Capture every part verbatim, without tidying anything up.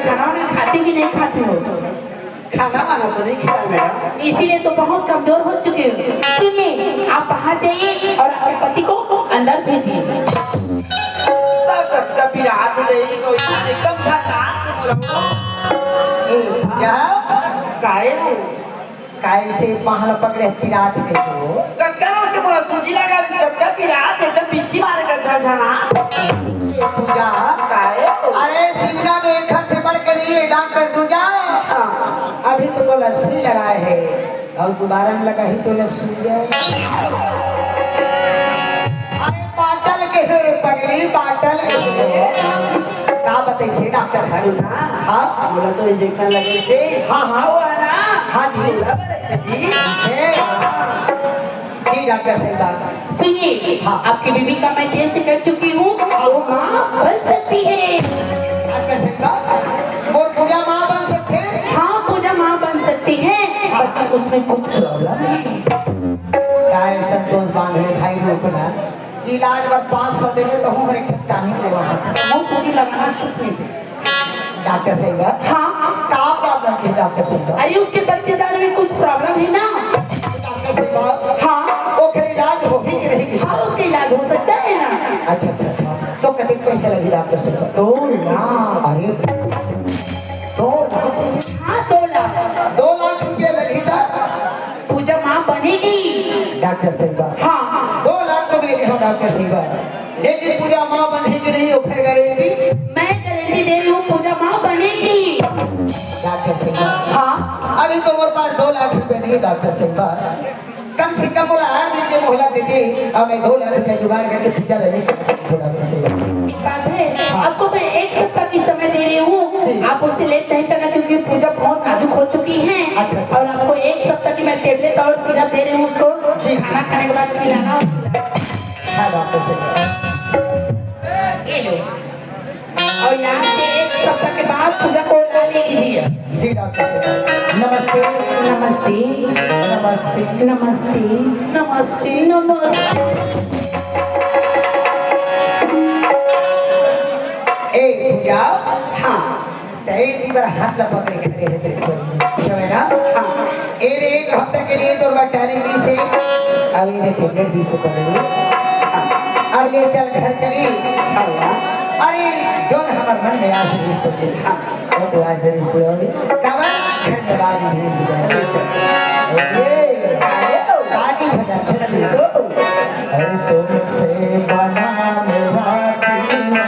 खाना वाना खाती कि नहीं खाती हो? खाना वाना तो नहीं खाया मैडम। इसीलिए तो बहुत कमजोर हो चुके हो। सुनिए, आप बाहर जाइए और आपके पति को अंदर भेजिए। सब तक तक पिरात रही, कोई एकदम झकास हो रहा। ए, जा। काहे हो? काहे से बाहन पकड़े पिरात में तो? कतका रोज के मोला सूजी लगा दी, कतका पिरात, एकदम बिच्छी मारे का झनझना। ए पूजा। काहे हो? अरे, सिमगा में एक घर से बढ़ के नहीं है, डॉक्टर दूजा। हाँ। अभी तो तोला सुई लगाए है, और दोबारा में लगाही तोला सुई है। अरे, बाटल के हो रे पगली, बाटल के हो। का बताइसे डॉक्टर साहब? सुना। हाँ। मोला तो इंजेक्शन लगे से। हाँ, हाँ। वो है ना? हाँ जी। बोला बड़े से जी। से। जी डॉक्टर साहब। सुनिए, हाँ। आपकी बीबी का मैं टेस्ट कर चुकी हूँ, वो माँ बन सकती है। डॉक्टर साहब, और पूजा माँ बन सकते हैं? हाँ, पूजा माँ बन सकती है, हाँ। पर उसमें कुछ प्रॉब्लम है। काय संतोष बांध रहे भाई, रुकना। इलाज बर पाँच सौ देवे तो हूँ, एक ठक टानिक लेवा। मुफ्त की लगना छुट्टी। डॉक्टर साहब। हाँ। का प्रॉब्लम है डॉक्टर साहब? अरे, उसके बच्चेदार में कुछ प्रॉब्लम है ना। डॉक्टर साहब। हाँ। ओकर इलाज होही कि नहीं? हाँ, उसका इलाज हो सकता है ना। अच्छा, अच्छा, अच्छा। तो कतेक पैसा लगही डॉक्टर साहब? दो लाख। अरे, दो लाख? हाँ, दो लाख। दो लाख रुपया लगही त? पूजा माँ बनेगी। डॉक्टर साहब। हाँ। दो लाख तो मैं देहूँ डॉक्टर साहब, लेकिन पूजा माँ बनही कि नहीं, ओकर गारंटी? मैं गारंटी दे रही हूँ, पूजा माँ बनेगी। डॉक्टर साहब। हाँ। अभी तो मोर पास दो लाख रुपया नहीं डॉक्टर साहब, कम से कम मोला आठ दिन के मोहलत देते, अब मैं दो लाख रुपया जुगाड़ करके पूजा रही डॉक्टर साहब। एक बात है, हाँ। आपको मैं एक सप्ताह की समय दे रही हूँ, जी। आप उससे लेट नहीं करना, क्योंकि पूजा बहुत नाजुक हो चुकी है। अच्छा, अच्छा। और आपको एक सप्ताह की मैं टेबलेट और सिरप दे रही हूँ उसको, जी। खाना खाने के बाद खिलाना। हाँ, डॉक्टर साहब। ये लो। और यहाँ से एक सप्ताह के बाद पूजा को ला लीजिए। जी, डॉक्टर साहब। नमस्ते। नमस्ते। नमस्ते। नमस्ते। नमस्ते। नमस्ते। ए, पूजा। हाँ। तैं एक बार हाथ ला पकड़े खड़े है, तेरे को। समझ ना? हाँ। ए रे, एक हफ्ते के लिए तोर बर टॉनिक दी से, अब ये टेबलेट दी से पकड़ ले। हाँ। अब ले चल घर चली। हाँ। अरे, जोन हमर मन में आस रही तो दे। हाँ। वो तो आज जरूर पूरा होगी। काबर? घर में बारी भी पूरा होगी। ये, बारी भजन, भजन देखो। अरे तुमसे बना मेरा जीवन।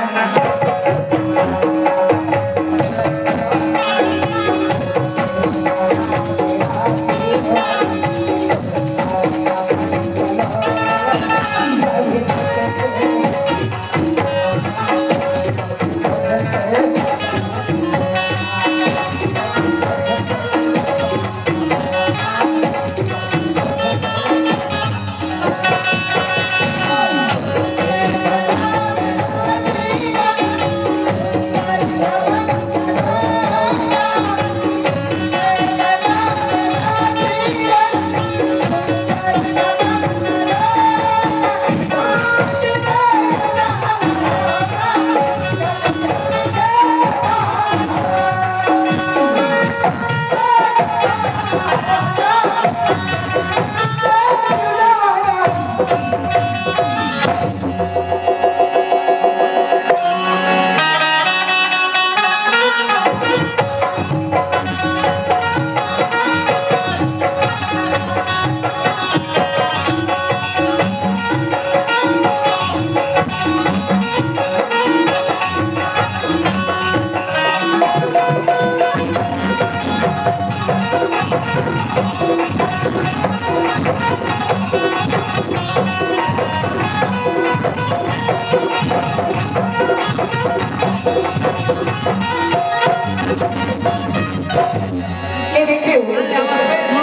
ये देखिए,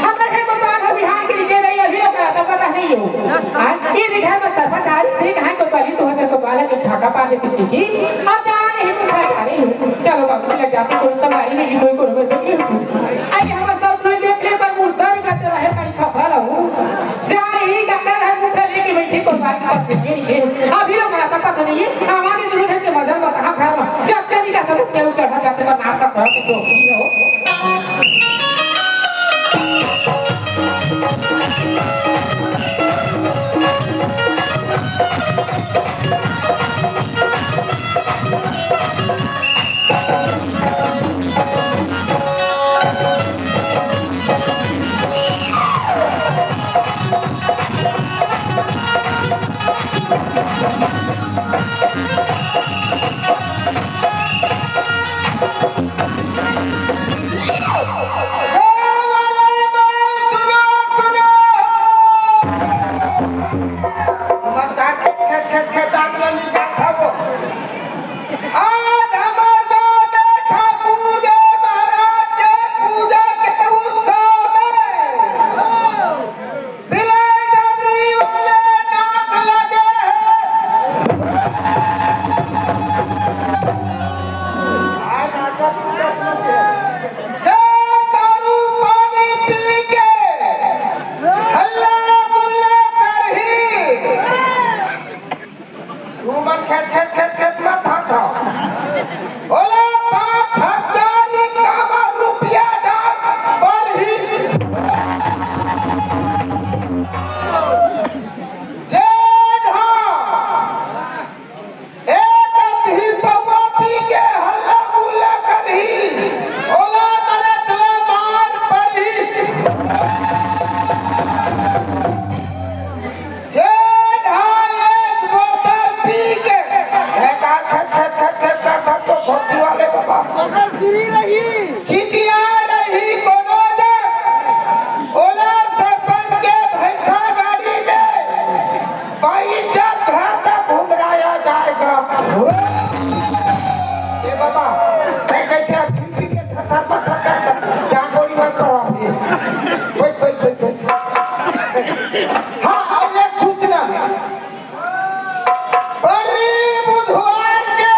हमर घर कोतवाल ह बिहान के निकले रही, अभी ओकरा तो पता नहीं हो। हाँ, ये देख, घर में सरपंच आ रही, से कहाँ कोतवाली, तो घर कोतवाल के ढाका पाके पिछली की, अब जा रही हूँ, घर जा रही हूँ। चलो बाबू, लग जाते, कोई तैयारी नहीं, सोई को रोक के। अरे, हमर सब कोई देख ले, पर मुर्दा निकलते रहे, कड़ी खपरा ला हूँ। जा रही, डॉक्टर है, मुर्दा लेके बैठी, कोतवाल के पास बैठी नहीं है। अभी लोग आता पता नहीं है, आवाज जरूर है कि मजल बता, हाँ, घर में, जब कहीं का सब क्या चढ़ा जाते, पर नाक का बात तो की हो। आज हमर गांव में ठाकुर देव महाराज के पूजा के उत्सव में बिलाई डबरी वाले नाच लगे हैं। जे दारू पानी पी के हल्ला गुल्ला करही, तुमन खेत, खेत, खेत, खेत मत हाँको। ओला पाँच हजार इक्यावन रुपया डाल परही। जेन हा एक अतही पौवा पी के हल्ला गुल्ला करही, ओला मरत ले मार परही। जेन हा एक बोतल पी के, ए, का खट, खट, खट, खट, खट, खट, तो भोती वाले बाबा। बोतल फ्री रही। चिटिया रही कोनो जग। ओला सरपंच के भैंसा गाड़ी में बाईस जन घर तक घुमराया जाएगा। ए बाबा, मैं कैसे अभी पी के थर थर पथर कर, क्या कोई मत करो अभी। बैठ, बैठ, बैठ, बैठ। हाँ, अब एक सूचना। अरे बुधवार के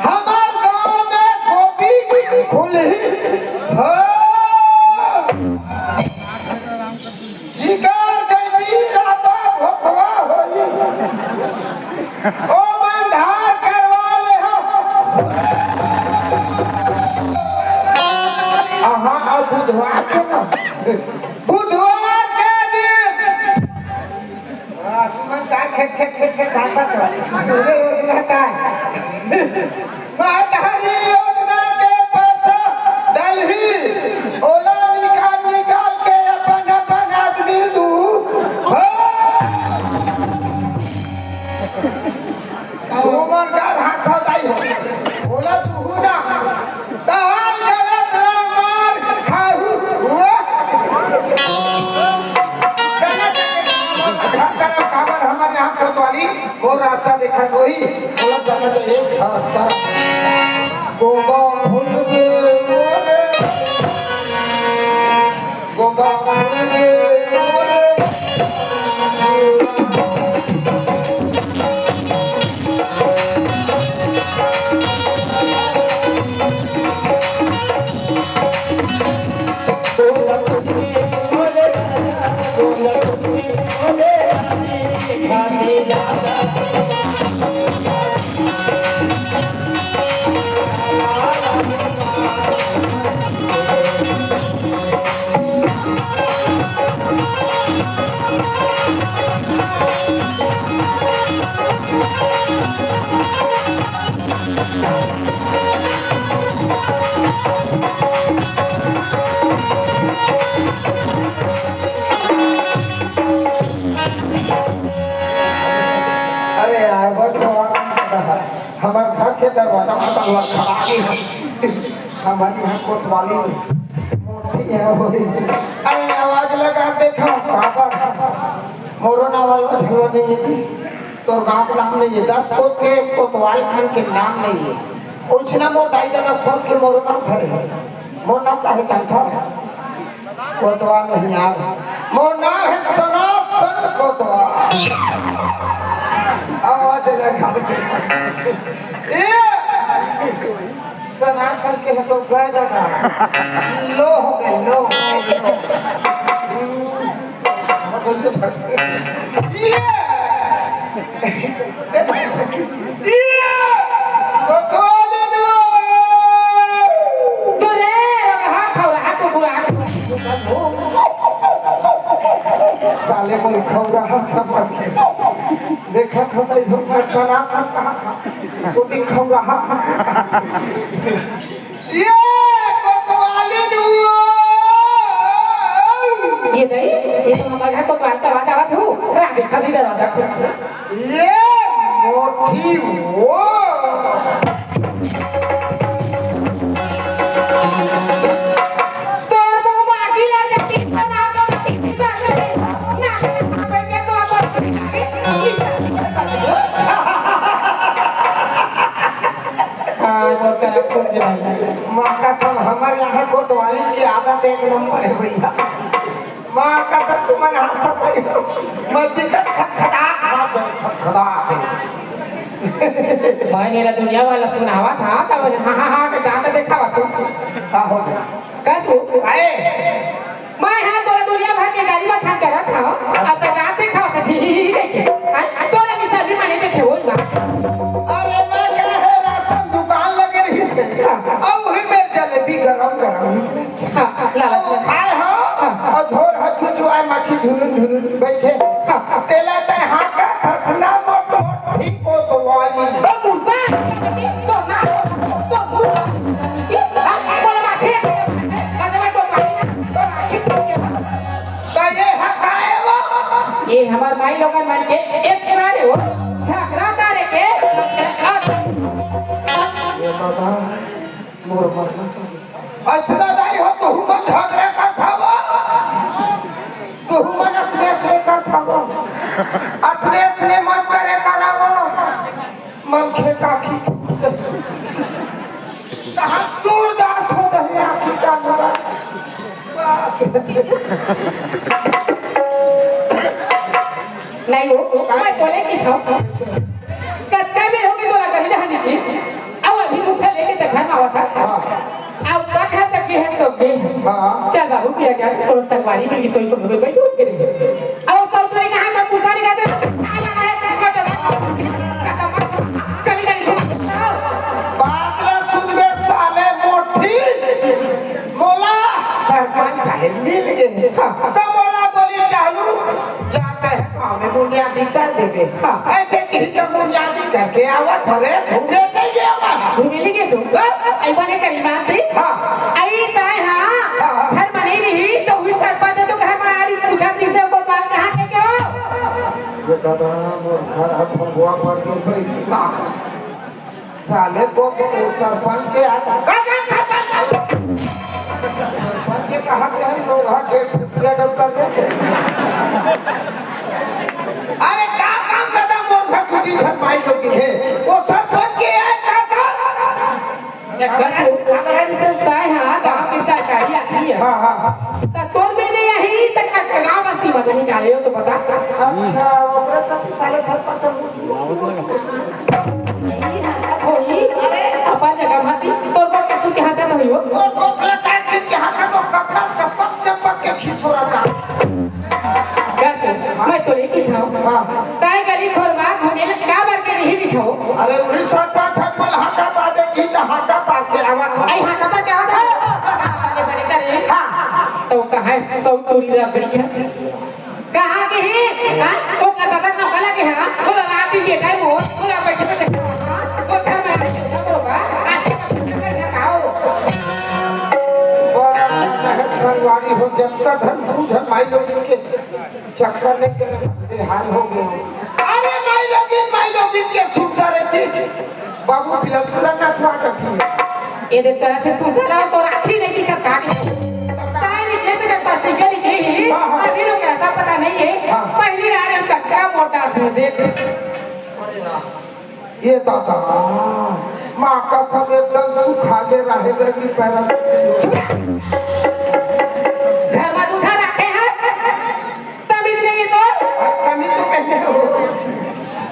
हमार गांव में गोभी खुलही। हाँ। जिकर गरीबी राता भोखवा होई। ओ बंधार करवा ले हो। अहाँ अब बुधवार के ना, बुधवार के दिन। वाह, तुमन का खेत, खेत, खेत, खेत, हाथ, हाथ, हाथ। पूरे योजना का है। महतारी योजना के पैसा डलही, ओला निकाल, निकाल के अपन, अपन आदमी दू। हो। तुमन का हाथ उठाई हो। ओला दुहू ना। तहार गलत ला मार खाहू। वो। गलत काबर हमर यहाँ कोतवाली, वो रास्ता देखत वही। ओला जाना चाहिए। हाँ, हाँ। गोगा फूल के मोरे। गोगा फूल के मोरे। अरे यार, बहुत जवान। हमर घर के दरवाजा म ताला खड़ा हे। हमर यहाँ कोतवाली मोटी है होई। अरे आवाज लगा देखा, काबर? मोरो नाम वाला झगड़ा नहीं है। तोर गाँव के नाम नहीं है। दस कोत के कोतवाल खान के नाम नहीं है। ओइसना मोर दाई ददा सोच के मोरो नाम धरे हे। मोर नाम काहे जानथव? कोतवाल नहीं यार, मोर नाम है सनातन कोतवाल। आवाज लगा। ए, सनातन के है तो गए दादा। लो हो गए, लो। ये, ये, कोतवाल सनातन कहा था, वो दिखाऊ रहा। ये कोतवाली नु। ये नहीं, ये तो हमारे यहाँ कोतवाल का आवाज आवत हो। आ, देखा भी दरवाजा खोल। ये मोटी वो। तोर मुंह बाकी ला जब तीन बना दो, तीन ही साल में ना, ना, ना, ना, ना, ना, ना, ना, हाँ, मोर तरफ खूब जवाई। माँ कसम, हमर यहाँ कोतवाली के आदत एक नंबर है भैया। माँ कसम, तुमन हाथ से भाई, मैं दिक्कत खटखटा खा दे, खटखटा दे। मैं ये दुनिया वाला सुनावा था, तब हाँ, हाँ, हाँ, के दांत देखावा तू। का हो गया? का तू? काहे? मैं हाँ तोला दुनिया भर के गाली बखान करत हव, अब तो दांत देखावा था, ठीक है के? हाँ, तोला निशा भी माने देखे होई बा। अरे मैं का है, रास्ता में दुकान लगे रही से। हाँ। अब वही में जलेबी गरम गरम निकले। हाँ, लालच में। खाए हो? हाँ। और भोर हो चुचुआए माछी झुनुन झुनुन बैठे। हाँ। तेला तय हाँ का फसना मोटो ठीक हो तो वाली। तो मुर्दा, तो ना, तो मुर्दा। हाँ, बोले माछी, बजवा तो पानी ना, तो राखी तो के। तो ये हकाए वो। ये हमार माई लोगन मन के एक सारे हो, झगड़ा करे के, ये बाबा, मोर बाबा। अइसने दाई हो, तुहू मन झगड़ा करत हव। तुहू मन असने असने करत हव। असने असने मन करे करव। मनखे का आँखी फूट गई। कहाँ सूरदास हो गए आँखी का नूरा। नहीं हो, मैं बोले कि था, कतका बेर हो गई तोला करी रहनी थी। अब अभी मुखा लेके तो घर में आवा था। हाँ। अब तक है तक है तो गे। हाँ। चल बाबू, पिया गया, थोड़ा संगवारी के लिए सोई को मुझे बैठ उठ के रहे। अब सब तो कहाँ का पुजारी का दे, कहाँ का है, कहाँ का है, कहाँ का है, कहाँ का है, कहाँ का है, बात ला सुन बे साले मोठी, मोला सरपंच साहेब मिल गए। हाँ। तो मोला बोली, "टहलू, जाते हैं, काम में बुनियादी कर देबे।" हाँ। ऐसे कही तो बुनियादी करके आवत हवे, घूमे नहीं गया वहाँ। घूमे नहीं गए तू? हाँ। आई बने करीबा से? हाँ। आई ताए हाँ। हाँ, हाँ। घर बने नहीं, तो हुई सरपंच तो घर में आ रही, पूछा तुझसे कोतवाल कहाँ के, के हो? ये दादा, मोर घर है, फंगुआ पर के भाई। साले को सरपंच के हाथ का, का सरपंच? सरपंच के कहा के हम लोग हाथ के फुटिया डब कर देते। अरे का काम दादा मोर घर टूटी घर माई लोग की है। वो सरपंच के है का का? ये बस वो ताय हा गांव की सरकारी आती है। हाँ, हाँ, हाँ। तो तोर में नहीं आई तक गांव बस्ती में नहीं डाले हो तो बता। अच्छा, ओकरे सब साले सरपंच ई हंसत होही, अपन जगह में हंसी, तोर गोठ के सुन के हंसत होही वो। तोर गोठ ला काहे सुन के हंसत हो, कपड़ा चपक चपक के खिसोरत आ। बस, मैं तो लेके था। हाँ। ताय गली खोर मा घूमे ला का बर के नहीं दिखाओ? अरे, उही सात पाँच हाथ वाला हाका पार के की त हाका पार के आवत है। आई हाका पार के आवत है? बड़े बड़े करे। हाँ। तो कहा है सौ टूरी रबड़ी है। कहाँ के ही? हाँ? वो का दादा नौका लगे हैं? वो रात दिन बेटा है वो, वो बैठे बैठे खाओ। वो घर में आके सब होगा। आज का घर में खाओ। बड़ा महक संगवारी हो, जब का धन दू धन माई लोग के चक्कर में के हाल हो गए। अरे माई लोगिन, माई लोगिन के सुंदर है चीज। बाबू पिलनपुरा नचवा करती है। ये देख तरह से सुंदर और तो राखी नहीं दिखत काटी। ताई निकले तो जब पत्रिका निकली ही, हाँ, हाँ। अभी लोग रहता पता नहीं है। हाँ। पहली आ रहे चक्का मोटा से देख। ये दादा, माँ कसम एकदम सुखा दे रहे लगी पैरा। घर में दूधा रखे हैं, तमीज नहीं है तो? आप तमीज तो पहले हो।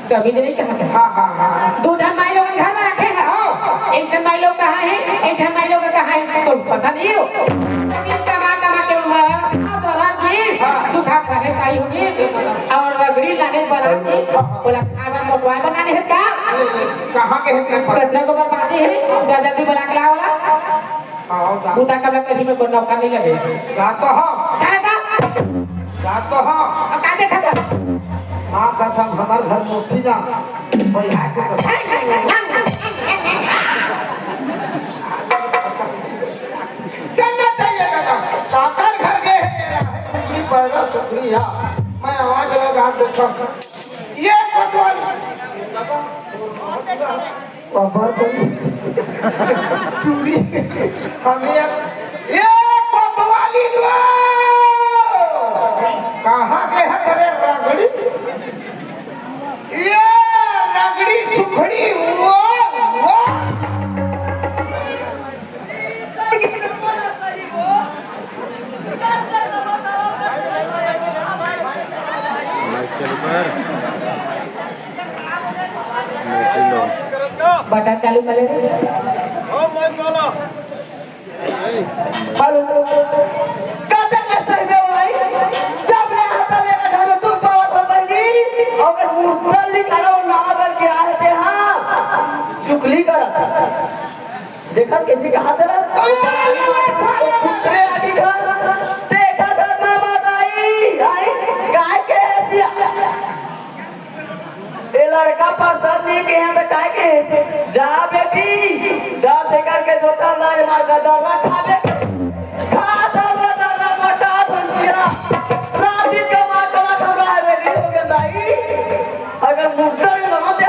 तमीज नहीं कहा था। हाँ, हाँ, हाँ। दू झन माई लोग घर में रखे हैं। हाँ। एक झन माई लोग कहाँ है, एक झन माई लोग कहाँ है, तो पता नहीं हो। लेकिन कमा कमा के मरल, कहाँ मरल जी, हाँ। सुखा के रहे ताई होगी। और रगड़ी लाने बना के, बोला खाए में मोटवाए बनाने है का? कहाँ के है? कचरा को बर्बादी है, जा जल्दी बुला के लाओ ला। हाँ, जा। बूता का मैं कहीं में कोई नौका नहीं लगे। जा तो हाँ। जा ना जा। जा तो हाँ। और का देखा था? हाँ, कसम, हमर घर मुट्ठी ना, बैठा के तो चलना चाहिए दादा। काकर घर गए है तेरा है, टुकड़ी पैरा टुकड़ी है। मैं आवाज लगा देखा, ये कोतवाल बाबा तो चूरी, हम ये, ये कोतवाली लो। कहाँ गए है तेरे रगड़ी? ये रगड़ी सुखड़ी वो, वो। माइक चालू कर। माइक लो। बटन चालू कर ले रे। हेलो। कतक असर में भाई, जब ले हाथ में का घर में तुम पावत हो बहनी, अगर मुर्दली करो ना करके आए थे, हाँ, चुगली करत। देखा कैसे कहा तेरा? कुत्ते आगे घर। देखा घर में मत आई, आई, काय के है सिया? ए लड़का पसंद नहीं के हैं तो काय के है? जा बेटी, दस एकड़ के जोता अंदर मार का दर्रा खा बेटी। खा दर्रा, दर्रा मोटा धुनिया। रात दिन कमा, कमा दर्रा है रे, हो गया दाई। अगर मुर्दा में लगा दे,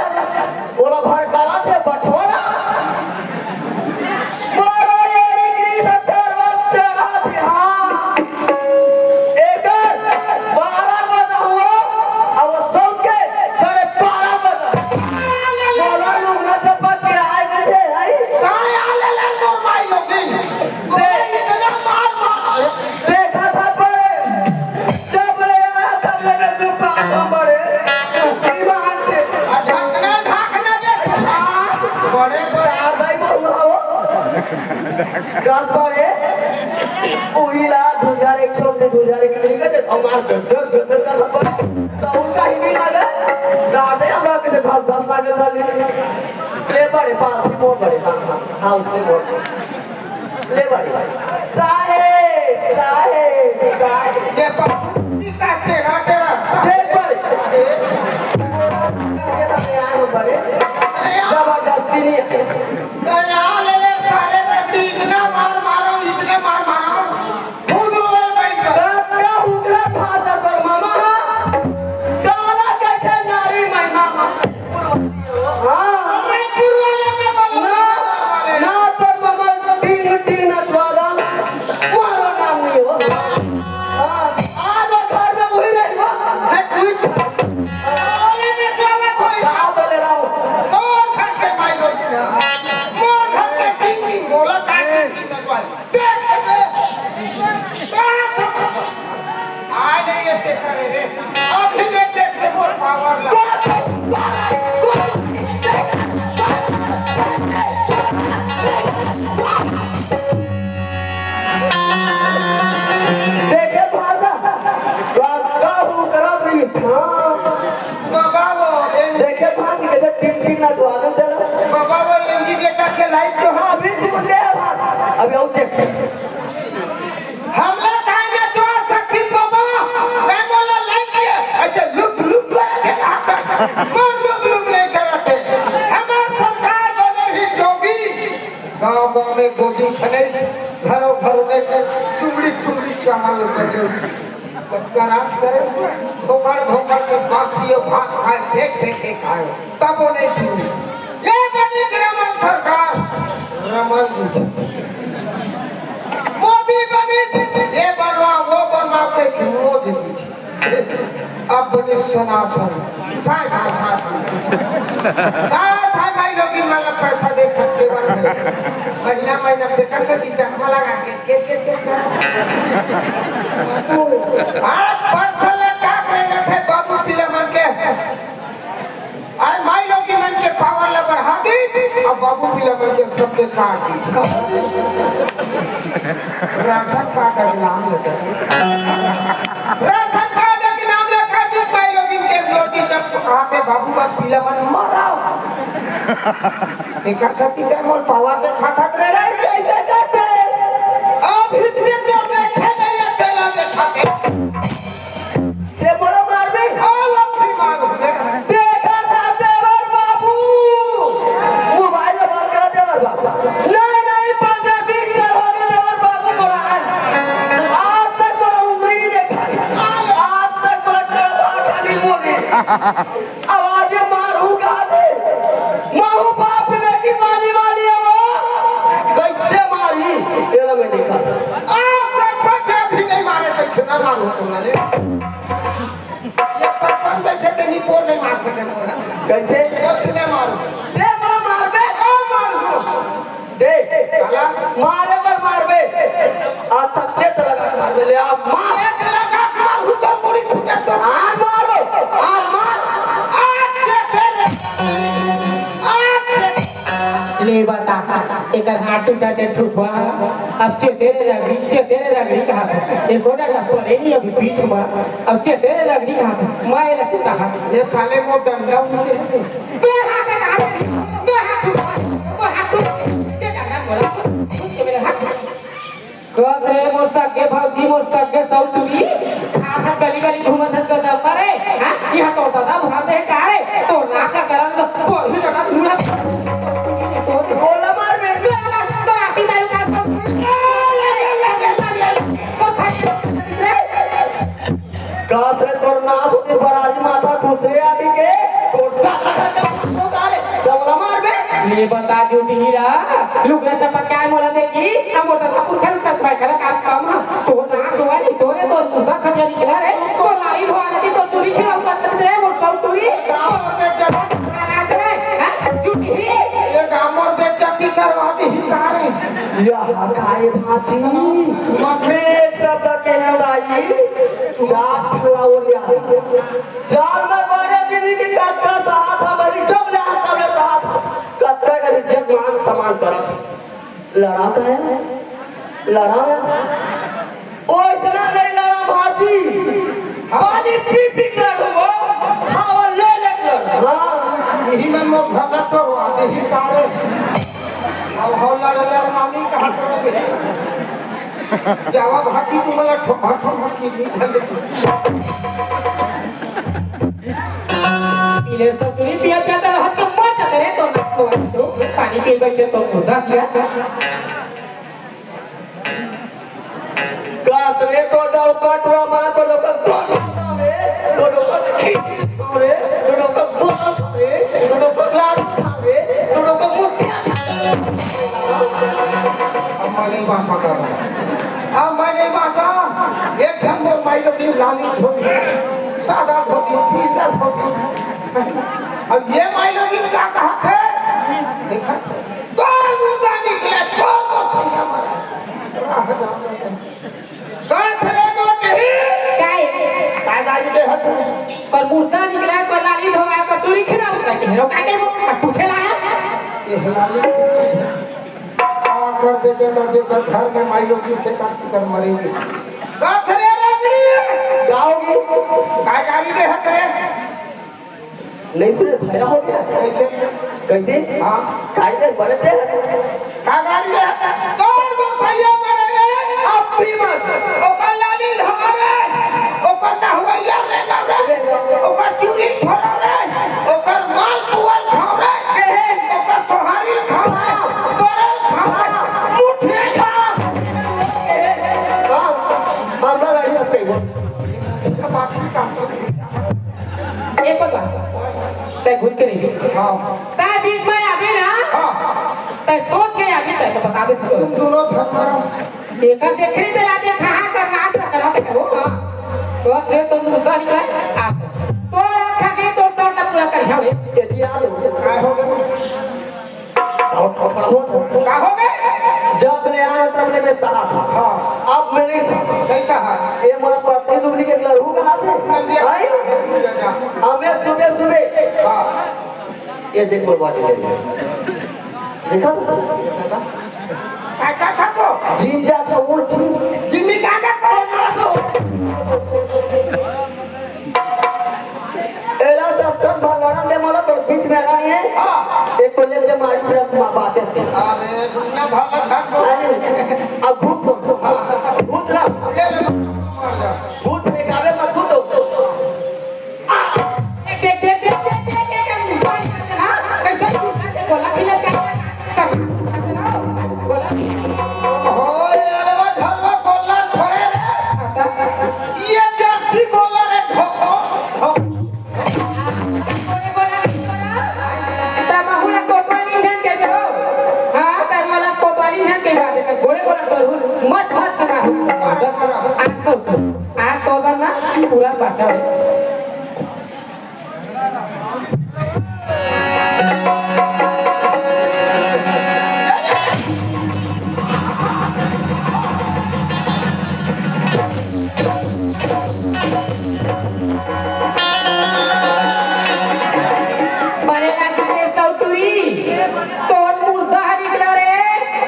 ओला भड़कावा थे बठोरा। मारो एड़ी ग्रीस अठारह चढ़ा थे, हाँ। एकर बारह बजा हुआ, अब सबके साढ़े बारह बजा। बोला लोग ना चपक के आए गए थे, आई? काय आले ले मोर माई लोगिन? दे इतना मार मार। देखा था बड़े, जब ले आया तब ले तू पास बड़े, ईमान से। आ ढकना ढकना बे। बड़े बड़े। आ दाई बहु आओ। दस बड़े, उही ला दू हजार एक सौ में दू हजार एक में निकल जाए, हमार दस दस दस दस का सब तो उनका ही नहीं लगा। रात है हम लोग के पास दस लाख का ले। ले बड़े पास ही बहुत बड़े, हाँ, हाँ, हाँ, उसने बहुत। ले बड़े। साहेब, साहेब, साहेब। ये पप्पी का टेढ़ा, टेढ़ा, साहेब। ले बड़े। अरे। ये तो तैयार हो बड़े। जबरदस्ती नहीं है। दया ले ले सारे रगड़ी, इतना मार मारो, इतना मार मारो। खुद रोए बैठ गए। का, का उगरा भाषा तोर मामा? काला कैसे नारी महिमा? हाँ। अरे पुरवाला में बोलो ना, ना, ना, तोर मामा टिंग टिंग नचवाला, मारो नाम नहीं हो। हाँ, आज वो घर में वही रही हो, है कोई छा-, बोले नचवाला कोई छा-, बोले रहा हूँ। तोर घर के माई लोग ना, मोर घर के टिंग टिंग बोला, का टिंग टिंग नचवाला। देख बे। कहाँ से? आ नहीं ये चेक करे रे। अभी ले देख ले मोर पावर ला। देखे भाषा, का, का हूँ करत रही? हाँ। बाबा वो, ए- देखे भाषा कैसे टिप टिप नचवा दे तेरा। बाबा वो एमजी बेटा के लाइट तो हाँ, अभी टूट गया भाषा। अभी और देख। हमला काहे ना जोर सकती बाबा? मैं बोला लाइट के, अच्छा लुप लुप करत हे कहा था। कौन लुप लुप नहीं करत हे? हमार सरकार बदल ही जोगी। गांव गांव में गोदी खने, घरों घरों में चुमड़ी चुमड़ी चावल कटे। कराच करे, भोकड़ भोकड़ के बासी भात खाए, फेंक फेंक के खाए। तब वो नहीं सुनी। ये बनी रमन सरकार, रमन जी। मोदी बनी, ये बनवा, वो बनवा के मोदी जी। अब बनी सनातन। छाय, छाय, छाय, छाय। छाय, छाय, भाई लोग, इन वाला पैसा दे खर्चे वाले। महीना, महीना पे कर से चश्मा लगा के, के, के, के, के। बाबू, आज पाँच साल लटका के रह गए थे बाबू पीला मन के। आज माई लोग मन के पावर ला बढ़ा दी, अब बाबू पीला मन के सबके काट दी। राशन कार्ड के नाम लेकर। राशन कार्ड के नाम लेकर भी भाई लोग इनके जोर की जब कहा थे, "बाबू, बाप पीला मन मराओ।" एकर सती के मोर पावर के खा खात रह रहे, कैसे करते? अब हिंदी तो देखे नहीं, अकेला देखा के। ये बोलो मार में। आओ, अपनी मार। आवाज मारू का दे। माहू बाप में की पानी वाली है वो। कैसे मारी? ये लो मैं देखा। आप देखो, जब भी नहीं मारे तो छेना मारू तुम्हारे। ये सरपंच बैठे थे, नहीं पोर नहीं मार सके मोरा। कैसे? कुछ नहीं मारू। दे बड़ा मार बे। ओ मारू। दे। काला? मारे बर मारबे। अच्छा, चेत लगा के मारबे, ले आ, मार। चेत लगा के मारहूं तो मुड़ी फूटे तो। आर मारो, आर मार। आज चेते रे। आज चेते। ले बता, एकर हाथ टूटा के ठुठवा। अब चेते रे रगड़ी, चेते रे रगड़ी कहा था। एक गोटा का परे नहीं अभी पीठ में। अब चेते रे रगड़ी कहा था। मैं ये लचता हाथ। ये साले वो डंडा मुझे। तोर हाथ है, हाथ है, तोर हाथ उठा, तोर हाथ उठा, ये डंडा मोड़ा, उठ के मेरे हाथ उठा। कस रे मोर सगे भौजी, मोर सगे सौतुरी, खात हन गली गली घूमत हन गदम रे, हाँ? यहाँ तो दादा भाते है का रे? तो नाक का करन तो पोरी लटा दूरा। गोला मार बे। तोर हाथ, तोर हाथी दारू का, तोर खाई रे। कास रे तोर नास होती बड़ारी माथा खुसरे आदि के, तोर दादा का का मारो का रे, डबला मार बे। ले बता झूठी हीरा, लुगरा चपक काय मोला देखी, हम मोटर का पुरखा लुटत भाई खला काम काम हा, तोर नास होवा नहीं, तोरे तोर मुद्दा खटिया निकला रे, तोर लाली धोआ जाती, तोर चूरी खिलाऊ तो अंदर रे, मोर सौ टूरी, तोर पे जब महाराज रे, हाँ? झूठी ही। ये गामर बेइज्जती करवा दी ही का रे? या काय भाषी? मखरे एक शब्द के दाई। चार ठला ओरिया। चार में बड़े दीदी की कत्ता सहा था, बड़ी जब ले आता में सहा था। कत्ता का इज्जत मान सम्मान करत। लड़ा का है? लड़ा है? ओ इतना नहीं लड़ा भाजी। पानी पी पी के लड़ू वो। हवा ले ले के लड़ू। हाँ। यही मन में भगत तो हुआ, यही तारे। अब हो लड़ लड़ मामी कहाँ तो जावा भाजी तुम्हाला ठोका ठोका की नहीं। पीले सतुरी पिया पिया तर हाथ का मर जाते रे तो ना तो तो पानी पी बैठे तो मुद्दा किया। कास रे तो डौका टुरा मारा तो डौका गोल मारता रे, तो डौका खींच रे, तो डौका गोल रे, तो डौका ग्लास खा रे, तो डौका मुठिया खा रे। अब मैं नहीं बांचा कर। अब मैं नहीं बांचा। एक घंटे माई लोग की लाली धोती, सादा धोती, पीला धोती। अब ये माई लोग इनका कहा थे? देखा? तोर मुर्दा निकले, तोर तो छैया मरे। राह जाने। गाछ रे मोटही। काय? काय गाड़ी के हथ में? कर मुर्दा निकला, कर लाली धोवा, कर चूरी खिला, कर के रो, काय के वो? कर पूछे लाया? ये लाली। आ कर बेटे का जो कर घर में माई लोग की से कर, कर मरेंगे। गाछ रे लाली। गाओगी? काय गाड़ी के हथ रे? नहीं सुने, भैरा हो गया। कैसे? कैसे? हाँ। काहे से बरत है? का गाड़ी है? तोर को भैया मरे रे। अब भी मत। ओकर लाली हमारे, ओकर नहवैया रे गौरे, ओकर चूरी फोड़ा रे, ओकर माल पुअल खाओ रे, के है? ओकर सोहारी खाओ रे, हाँ। परल खाओ रे, हाँ। मुठिया खाओ। हाँ, हमरा गाड़ी में कई गो। पाछी का एक बात, तै घुस के नहीं। हाँ। तै बीच में आबे ना, हाँ। तै सोच के आबे, तै तो बता दे। तुम दोनों धर्म। एकर देखरी ते लागे कहाँ कर नाच कर रहा था वो, हाँ। तो रे तो मुद्दा निकला, आप। तो रात खा के तो सर का पूरा कर, हाँ बे। यदि याद हो। काय हो गया? और, और पढ़ो तो। का हो गए? जब ले आया तब ले मैं सहा था। हाँ। अब मैं नहीं सहा। नहीं सहा। ये मोला पत्नी दुबली के लड़ू कहा थे? कर दिया। आई? जा, जा। हमें सुबह सुबह। हाँ। ये देख मोर body language। देखा था? काय का था तो? जिम जा था वो जिम। जिम में क्या क्या करे? एला सब सब भलड़ा दे मोला तो बीच में आना नहीं है। हाँ। एक को ले दे मारी पूरा मा-, बात है। अरे, दुनिया भर का धन को अरे, अब घुस तो। घुस ना। ले ले, मार जा। भूत फेंकावे मत भूत। आ, देख, देख, देख, हाँ? कैसे भूत है? बोला, खिलत का? बोला। हो रे, अलवा झलवा गोल्ला छोड़े रे। ये जर्सी गोल्ला रे, ठोको, ठोको। कोतवाली झन के हो। हाँ, तोर मोला कोतवाली झन के बात कर। गोड़े गोला तोर हूँ, मच मच के मारू। आज तो, आज तो बन ना, पूरा पाछा हो। बने लागी रे सौटुरी, तोर मुर्दा ह निकला रे,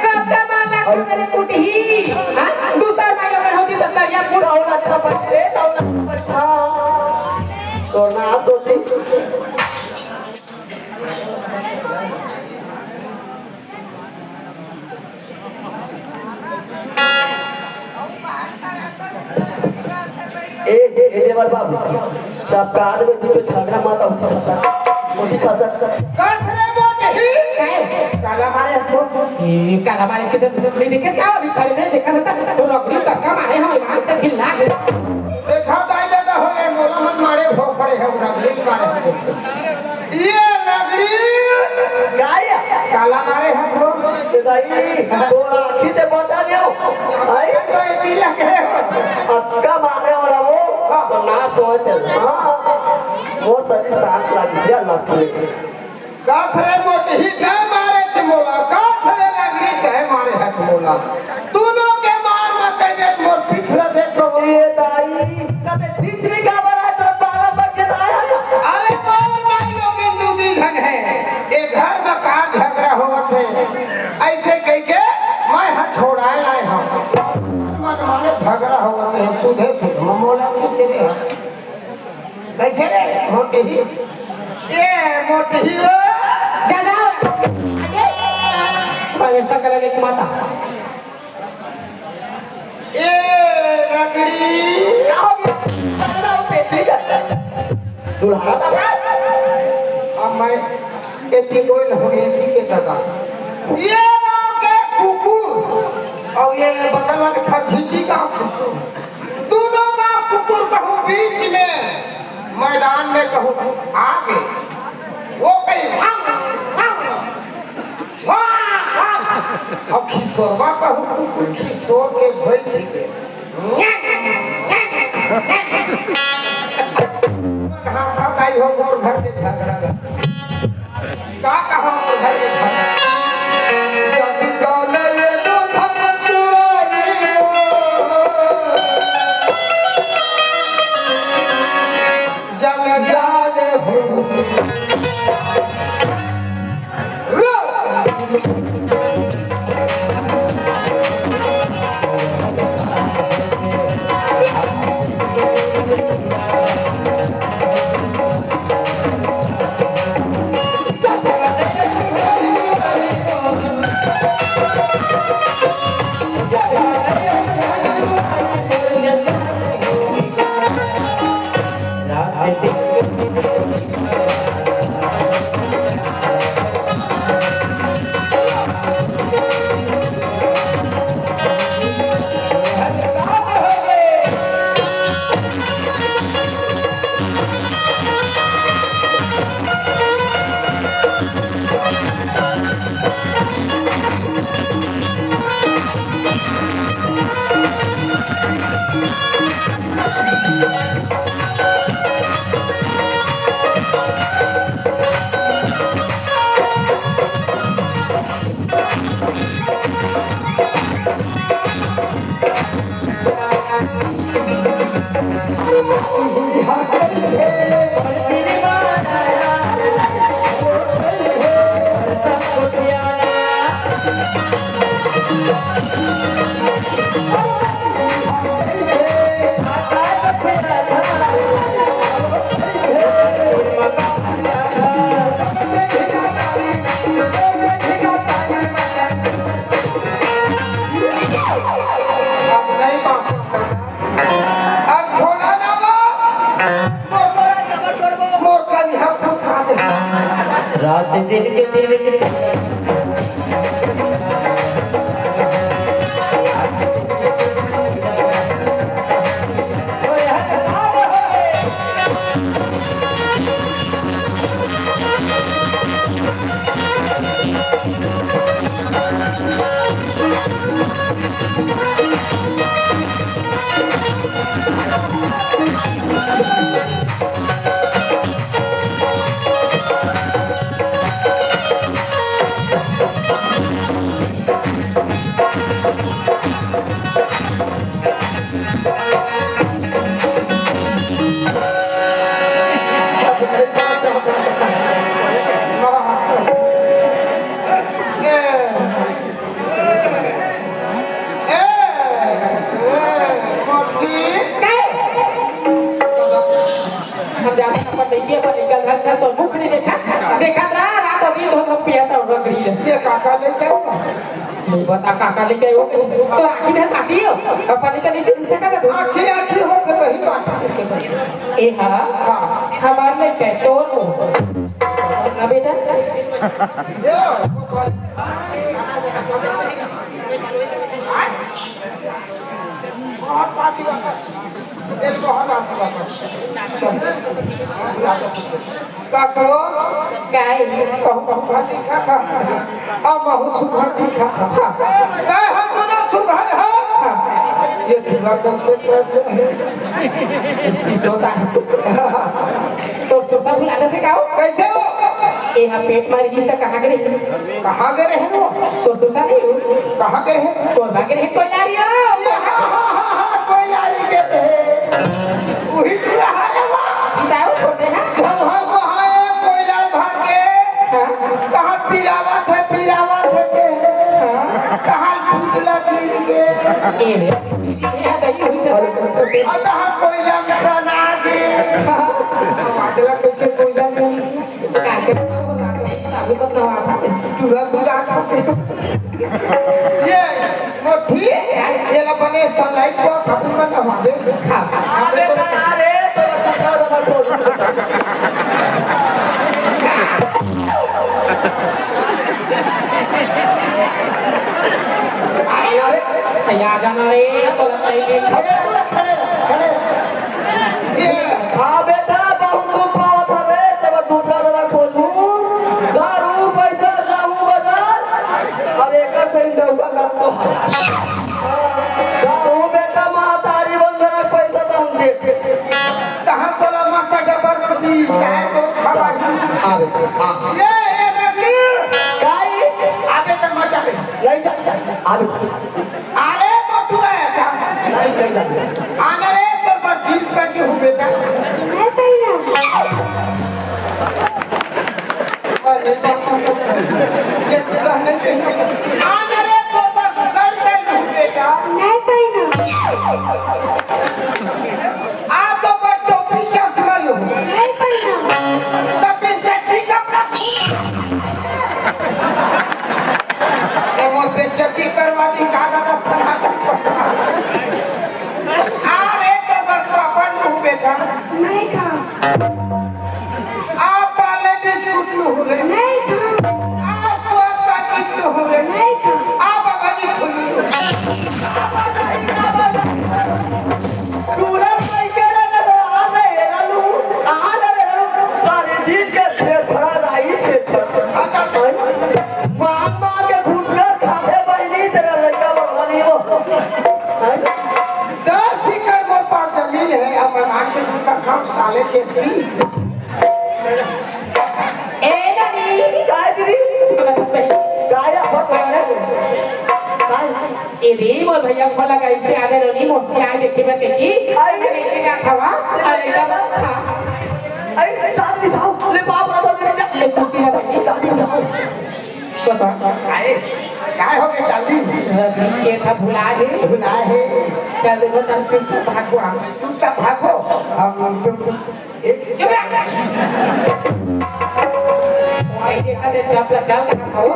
कतका मार लागथे मेरे कुटही। हाँ? दूसर माई लोगन होती त तरिया पूरा होला छपट रे, होला छपट। हाँ। तोर ना सोटी। ए, ए, ए, देवर बाबू, सब काज में तू तो झगड़ा मत हो। मोटी फसल। कस रे मोटही। काहे? काला मारे हसो। ए, काला मारे के तो नहीं देखे क्या अभी खड़े नहीं देखा था। तो रबड़ी कक्का मारे हम ईमान से खिल्ला गए। देखा दाई दादा हो गए, मोला मत मारे, भोग पड़े है, रबड़ी मारे। ये रगड़ी। काय? काला मारे हंस हो। ए दाई, तोर आँखी ते बटा देव। आई? तो ये पीला के हो। अक्का मारे वाला वो, हाँ। तो नाश होए ते। हाँ। मोर सरी साथ लग गया नस्ल। कस रे मोटही, तैं मारे च मोला, कस रे रगड़ी, तैं मारे हच मोला। दूनों के मार म कई बेर मोर पीठ ल देखो। ए दाई, कते पीठ में का बड़ा तो बारह पर जताया ना। अरे मोर माई लोगिन दू दी झन हे, ए घर म का झगड़ा होवत हे, अइसे कहिके मैं ह छोड़ाए लाए हंव। मन माने झगड़ा होवत हे, सुधे सुध म मोला पूछे रे। कइसे रे मोटही? ए मोटही ओ। जा, जा। आगे। प्रवेश कर लगे माता। ए रगड़ी। का हो गया? पकड़ा हो पेटी का। दुल्हा दादा। अब मैं एती कोई न हो, एती के दादा। ये गांव के कुकुर अउ ये बगल वाले खरझिंटी का कुकुर। दूनों का कुकुर कहूँ बीच में मैदान में कहूँ आगे, वो कहीं हंग, हंग, वाह, वाह। अब खिसोरवा कहूँ कुकुर खिसोर के बैठ गए। हाँ, हाँ, दाई हो, मोर घर के झगड़ा लगा। का कहा मोर घर के खाना? जब गाले ये दो धन सुआरी हो, जंजाल हो। अब नहीं बाप। अब छोड़ा ना वो। मोर कनिहा फुटका दे। रात दिन के दिन के अभी तो हम पिया था रगड़ी है। ये काका लेके आया। नहीं बता काका लेके आयो। तो आखिर है पार्टी हो। पापा लेके नीचे हिस्से का दे। आखिर, आखिर हो तो वही पार्टी। ए हाँ। हाँ। हमारे लेके तोर को। ना बेटा। ये। बहुत पार्टी वाला। तेरे को हटा दिया था। का खबर? काय? कहूँ, कहूँ भाती खा खा। आ महू सुघर भी खा खा। काय हम दोनों सुघर है? ये खिला कैसे कर रहे हैं? तो सुता भुला देथे का हो? कैसे हो? ए हा पेट मार गीस त कहाँ गे रहे? कहाँ गे रहे वो? तो सुता नहीं हो? कहाँ गे रहे? कोरबा गे रहे कोइलारी हो। ये हाँ, हाँ, हाँ, हाँ, कोइलारी गे रहे। वही टूरा है रे वो। बताओ छोटे हैं। जब हम वहाँ एक कोइला भाग के हाँ। कहाँ पिरावत है, पिरावत है के? हाँ। कहाँ भूतला गिर के? ए रे, ये दही हुई चला छोटे। अतः कोइला में सना गे। हाँ। भूतला कैसे कोइला गिर? काय के तो लागत, लागत तो आता। तुरंत बुझा था। ये मोटी, ये ला बने सनलाइट को खतम में नहा दे। हाँ। अरे बता रे, तो कितना ज्यादा खोल। अरे, अरे, तैयार जाना रे, तो लगता ही नहीं। खड़े रहो, खड़े रहो, खड़े रहो। ये, हाँ बेटा, बहुत दुख पावत हवे, तब दूसरा जगह खोजू। दारू, पैसा, जाहू बाजार, अब एकर से ही डउबा करत तो है। दारू बेटा, महतारी बन जाना, पैसा तो हम देते। कहाँ तोला मास्टर डबर रोटी, चाहे तो खा ला। अरे, आ। ये, ये रगड़ी। काई? अबे तो मजा ले। नहीं जा, जा, जा। अरे। अरे मोटू रे, अच्छा। नहीं, नहीं जाते। आना रे, तोर बर जींस पहन के हूँ बेटा। नहीं पहना। अरे बाप रे, ये पूरा नहीं पहना। आना रे, तोर बर शर्ट पहन के हूँ बेटा। नहीं पहना। आ तो बर टोपी चश्मा लूँ। नहीं पहना। तब फिर चड्डी कपड़ा। ए, मोर बेइज्जती करवा दी, का दादा सनातन को। आ रे, तो बड़को अपन मुंह बेटा। नहीं खा। आ पाले बिस्कुट लूँ रे। नहीं खा। आ स्वाद पैकेट लूँ रे। नहीं खा। आ बाबा जी खुली। पूरा पैकेट लगा दो, आ रे, लालू, आ रे, लालू। सारे दिन के छेछड़ा दाई, छेछड़ा। मांग मांग के घुटकर खाथे बहिनी, तेरा लड़का बंगाली वो। हैं? दस एकड़ मोर पास जमीन है, अब मैं मांग के घुटकर खाऊं साले खेत की? ए नानी। काय दीदी? सुनत हस बहिनी? काय अब बोल रहे हो? काय? ए रे मोर भैया, भला कैसे आगे रही मोती आए देखे बर के की? आई। लेके जात हवा, अरे का बात था? आई, चांदनी जाओ, ले बाप रा दो, ले खुशी ना बहिनी। चांदनी जाओ। बता। काय, काय हो गया डार्लिंग? रवि के था भुला है। भुला है। चल देखो, चल चुपचाप भागो हम। चुपचाप भागो। हम तुम एक चुप रह। भाई देखा दे, चपला चल कहाँ था वो?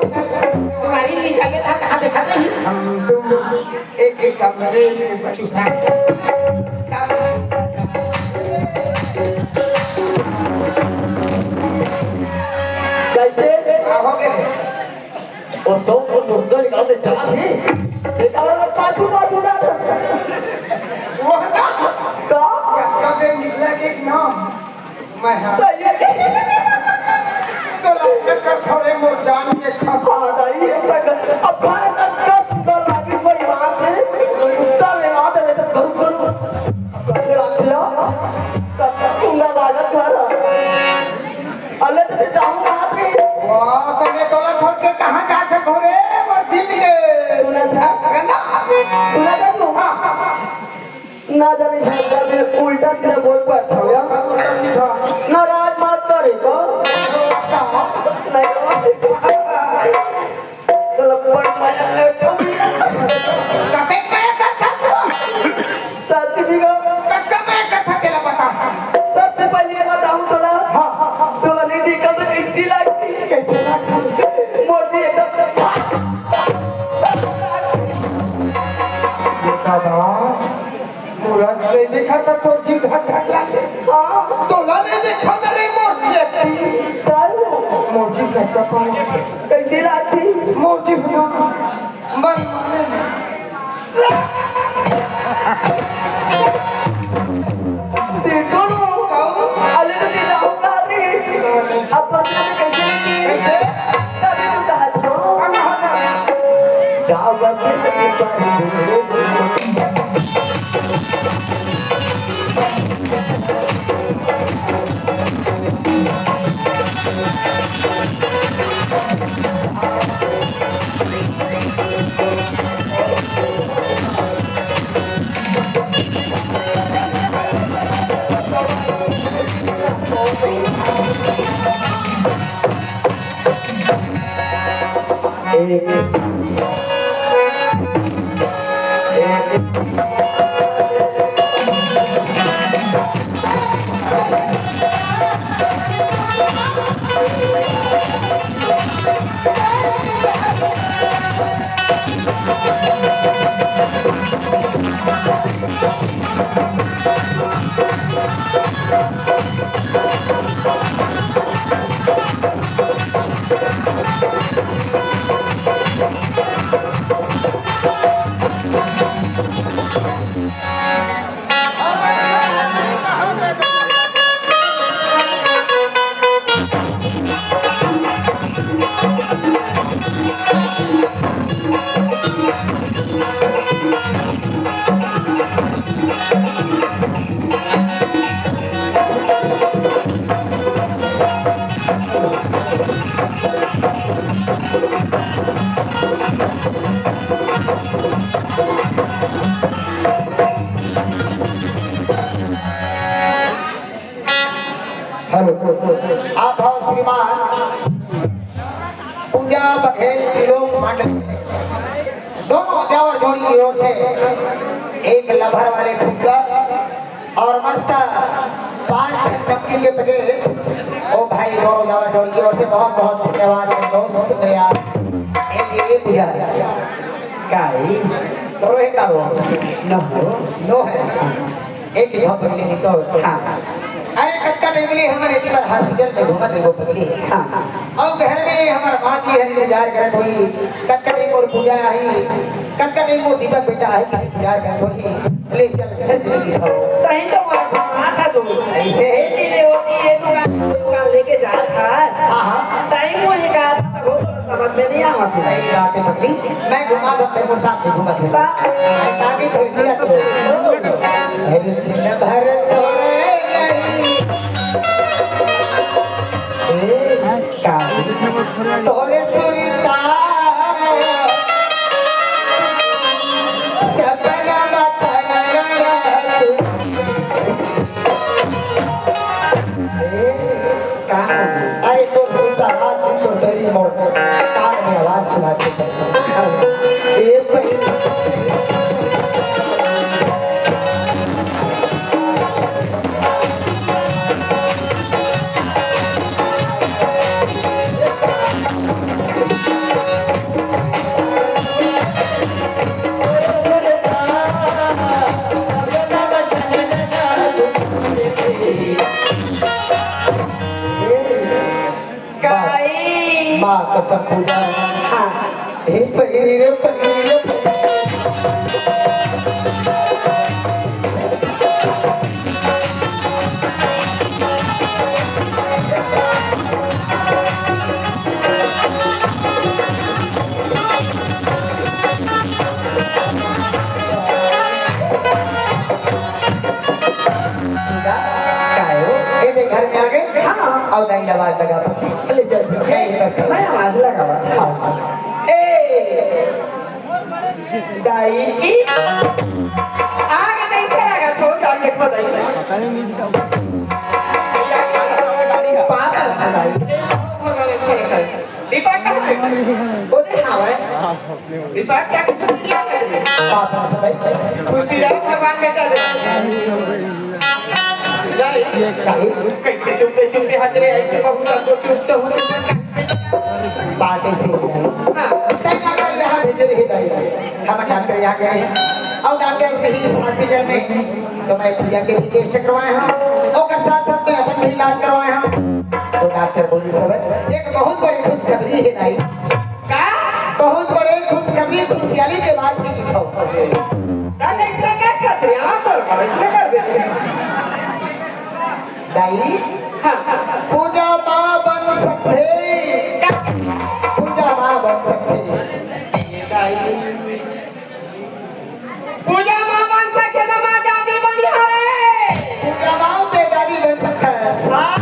तुम्हारी निकल के था, कहाँ देखा नहीं? हम तुम एक कमरे में बच- चुप रह। कैसे? का हो गया? वो सौ फुट मुर्दा निकाल के जात हे। निकाल के पाछू, पाछू जात हे। वो ना। का? कब निकला के नाम? मैं हाँ। सही है। तो लगता कर थोड़े मोर जान के खा। हाँ, सही है। अब भारत का सुंदर लागी कोई बात है। उत्तर में ना दे तो गरु, गरु। अब कब लागत हे? कब सुंदर लागत घर। अले तो जाऊंगा हाथ में। वाह, तो मैं तोला छोड़ के कहाँ जा सकूं रे, मोर दिल के? सुनत हस? है ना? सुनत हस तू? हाँ। ना जाने शायद मैं उल्टा सीधा बोल पड़ता हूँ यार। उल्टा सीधा। नाराज हाँ, मोला नहीं देखा था, तोर जी धक धक लागे। हाँ। तोला नहीं देखा था रे मोर चेपी। दारू। मोर जी धक धक लागे। कैसे लाती? मोर जी बना। मन माने। सेठो नो। अले तो तेरा हो कहा रे। अब तो तेरे कैसे? कैसे? तभी तो कहा था। जाओ बंदे के परदेस। हेलो, आप हव श्रीमान पूजा बघेल त्रिलोक मंडल, दोनों जावर जोड़ी की ओर से एक लभर वाले फुग्गा और मस्त पाँच छह नमकीन के पैकेट। ओ भाई, दोनों जावर जोड़ी की ओर से बहुत बहुत धन्यवाद दोस्त मेरे यार। ए, ए, ए, पूजा। का है? तो रोहे का हो? नो हो। नो है। हाँ। एक दिखा पगली नहीं तो। हाँ। अरे कतका टाइम ले हमर एती बार हॉस्पिटल में घूमत रहिबो पगली। हाँ। अउ घर में हमर माँ जी हर इंतजार करत होही, कतका टाइम मोर पूजा आही, कतका टाइम मोर दीपक बेटा आही के इंतजार करत होही। ले चल घर चल दिखाओ। तहीं तो मोला घुमा था जो। ऐसे है नहीं ले होती ये दुकान, वो दुकान लेके जा था। हाँ, हाँ। टाइम वो ही कहा था, तब वो तो समझ में नहीं आवत है। सही बात है पगली, मैं घुमा था तेरे साथ भी घूमत है। ता- मैं ताकि तो दिया तो। अरे दिन भर छोड़े नहीं। ए, का? तोरे सुरता सपना मचना। ए, का? अरे तोर सुरता रात दिन तोर बैरी मोर कान में आवाज सुना के ए, काई? माँ कसम पूजा। हाँ। हे पहिरी रे, पहिरी रे, पहिरी। पूजा, काय हो? ए दे घर में आ गए? हाँ। अउ दाई आवाज लगा। ले चल, ठीक है, ये कर। मैं आवाज लगावा। हाँ। ए, दाई की। आगे दाई से लगा, थो, जाके देखो दाई। पापा, दाई। दीपक कहाँ है? वो दे, हाँ, भाई। विभाग क्या कुछ किया है? बाप रे, सदाई। खुशी रहो, भगवान बेटा दे। जा रे। काहे? कैसे चुपते चुपते हज रे, ऐसे बहुत तो चुपते हो, चुपते। बात ऐसे ही है। हाँ। तय ना कर, यहाँ भेज रे। हे दाई, हमन डॉक्टर यहाँ गए हैं और डॉक्टर कहिस हॉस्पिटल में, तो मैं पूजा के भी टेस्ट करवाए हँव, ओकर साथ साथ मैं अपन भी इलाज करवाए हँव। तो डॉक्टर बोलिस, "सब एक बहुत बड़ी खुशखबरी हे दाई।" का? "बहुत बड़े खुशखबरी, खुशियाली के बात ही लिखो।" का ऐसा का करते? यहाँ पर, पर ऐसे कर देते हैं। दाई, हाँ। पूजा माँ बन सकथे। का? पूजा माँ बन सकथे। दाई, पूजा माँ बन सकथे त माँ दादी बनिहा रे। पूजा माँ ते दादी बन सकथस। हाँ,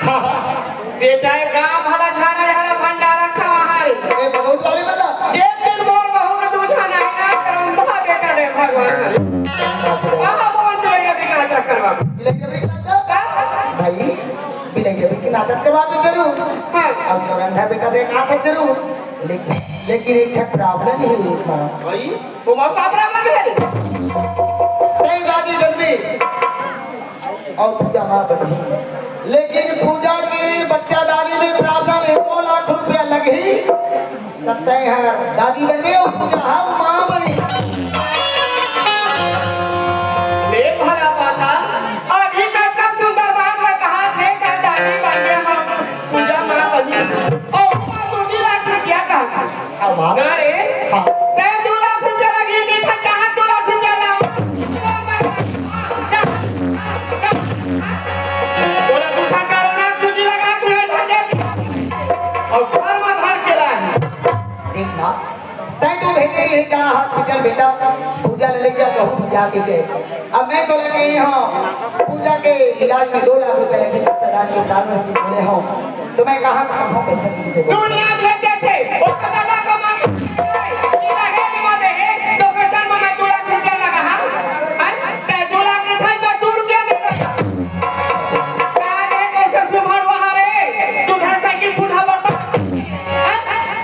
हाँ, हाँ। बेटा, ये गाँव भला झारा झारा भंडारा खवा है। ए, बहुत वाली बता। जे दिन मोर बहू के दूध ना है ना, करौंधा बेटा दे भगवान। कहाँ बोल जो ये बिना चक्कर बाबू? बिलैया बिलैया नाचत? का? भाई, बिलैया बिलैया नाचत करवा भी जरूर। हाँ। अब जो रंधा बेटा दे नाचत जरूर। लेकिन, लेकिन एक ठन प्रॉब्लम हे एक बार। भाई, तुम्हारा का प्रॉब्लम है? नहीं दादी बनबे और पूजा माँ बनबे, लेकिन पूजा के बच्चादानी में प्रॉब्लम हे, दो लाख रुपया लगही, तब तैं हर दादी बनबे और पूजा हम माँ बनी। ले भला बाता, अभी तक का सुंदर बात है, कहा थे का दादी बनबे हम पूजा माँ बनी, और ऊपर दो लाख रुपया कहा। अब आप ना रे। हाँ। तैं दो लाख रुपया लगी, नहीं था, कहाँ दो लाख रुपया ला? बोला, तू था कोरोना सूजी लगा, तू है धंधे। और घर में धर के ला है। देख ना, तैं तो भेजे रहे जा हॉस्पिटल बेटा, पूजा ले जा, कहूँ पूजा के के। अब मैं तो लगे ही हूँ, पूजा के इलाज में दो लाख रुपया लगे, बच्चादानी के प्राण में जोड़े हूँ। तो मैं कहाँ, कहाँ पैसा नहीं देबो? दुनिया भेज देथे, ओकर दादा कमा के दहेज में दे हे, तो ओकर जन्म में दू लाख रुपया लगा हा। हैं? ते दू लाख के थाई पर दू रुपया नहीं लगा। का रे, कैसे सुभर वहाँ रे? टूटा साइकिल फूटा बर्तन। हैं?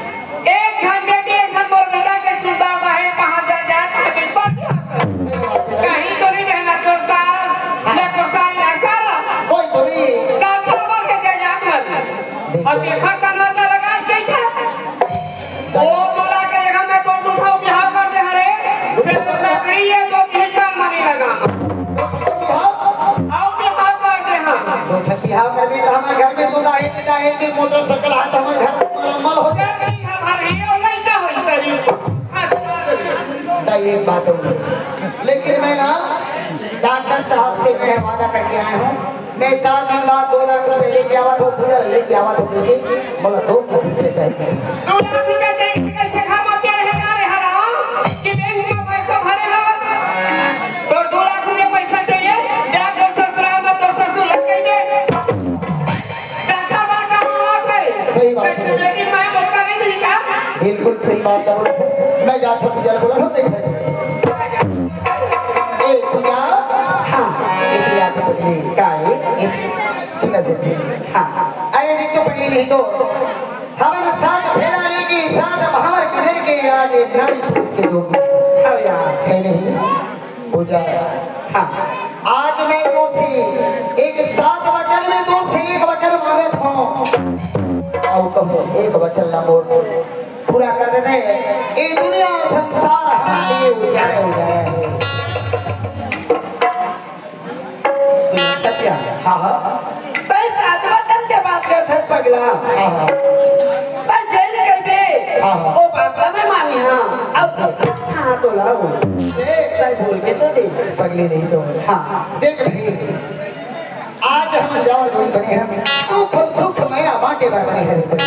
एक घन बेटी, एक घन मोर बेटा के सुंदर रहे, कहाँ जा जाए, कहाँ के पर कहीं तो नहीं रहना, तोर साथ, मैं तोर साथ ऐसा रहा। कोई तो नहीं। का कर पर के जा जात हन। देखो। अब देखा तन मत लगा, के था? वो बोला के जगह मैं तोर दूठा बिहाव कर दे हरे, फिर लकड़ी ये दो तीन टन मनी लगा। आओ बिहाव कर दे हम। दो ठन बिहाव करबे तो हमारे घर में तो दाहिने, दाहिने मोटरसाइकिल है तो हमारे घर में मलमल हो जाए। नहीं, हमारे ये लड़का होई करी। दाई, एक बात और, लेकिन मैं ना डॉक्टर साहब से मैं वादा करके आया हूँ, मैं चार दिन बाद दो लाख रुपए लेके आवा था, पूरा लेके आवा था, लेकिन बोला दो लाख रुपए चाहिए। दो लाख रुपया दे के कैसे खा मत रहे का रे हराम कि बैंक में पैसा भरे हो? तो दो लाख रुपया पैसा चाहिए, जा तोर ससुराल में तोर ससुर लग गई। डॉक्टर बन का मामा थे। सही बात है। लेकिन मैं बोलता नहीं थी क्या? बिल्कुल सही बात है। मैं जाता हूँ, जरा बोला था, देख। ए, पूजा। हाँ। इति आके पगली। का है? इति, सुन दे। हाँ। अरे, देख तो पगली नहीं तो। हमन सात फेरा लेके, सात महावर किधर के, आज एक नारी पुरुष के जोगी। हाँ यार। है नहीं? पूजा। हाँ। आज मैं तोर से एक सात वचन में तोर से एक वचन मांगत हूँ। और कहूँ एक वचन ला मोर पूरा कर देते। ये दुनिया संसार हमारे लिए उजाड़ा उजाड़ा है। सुन, कचिया। हाँ, हाँ। तैं सात वचन के बात करत हस पगला। हाँ, हाँ। तैं जेन कहिबे, हाँ, हाँ। ओ बात ला मैं मानी हाँ। अब हाँ तो लाओ। ए। तैं बोल के तो दे। पगली नहीं तो। हाँ। देख भाई, आज हमन जावर जोड़ी बने हन, दुख और सुख मया बांटे बर बने हन।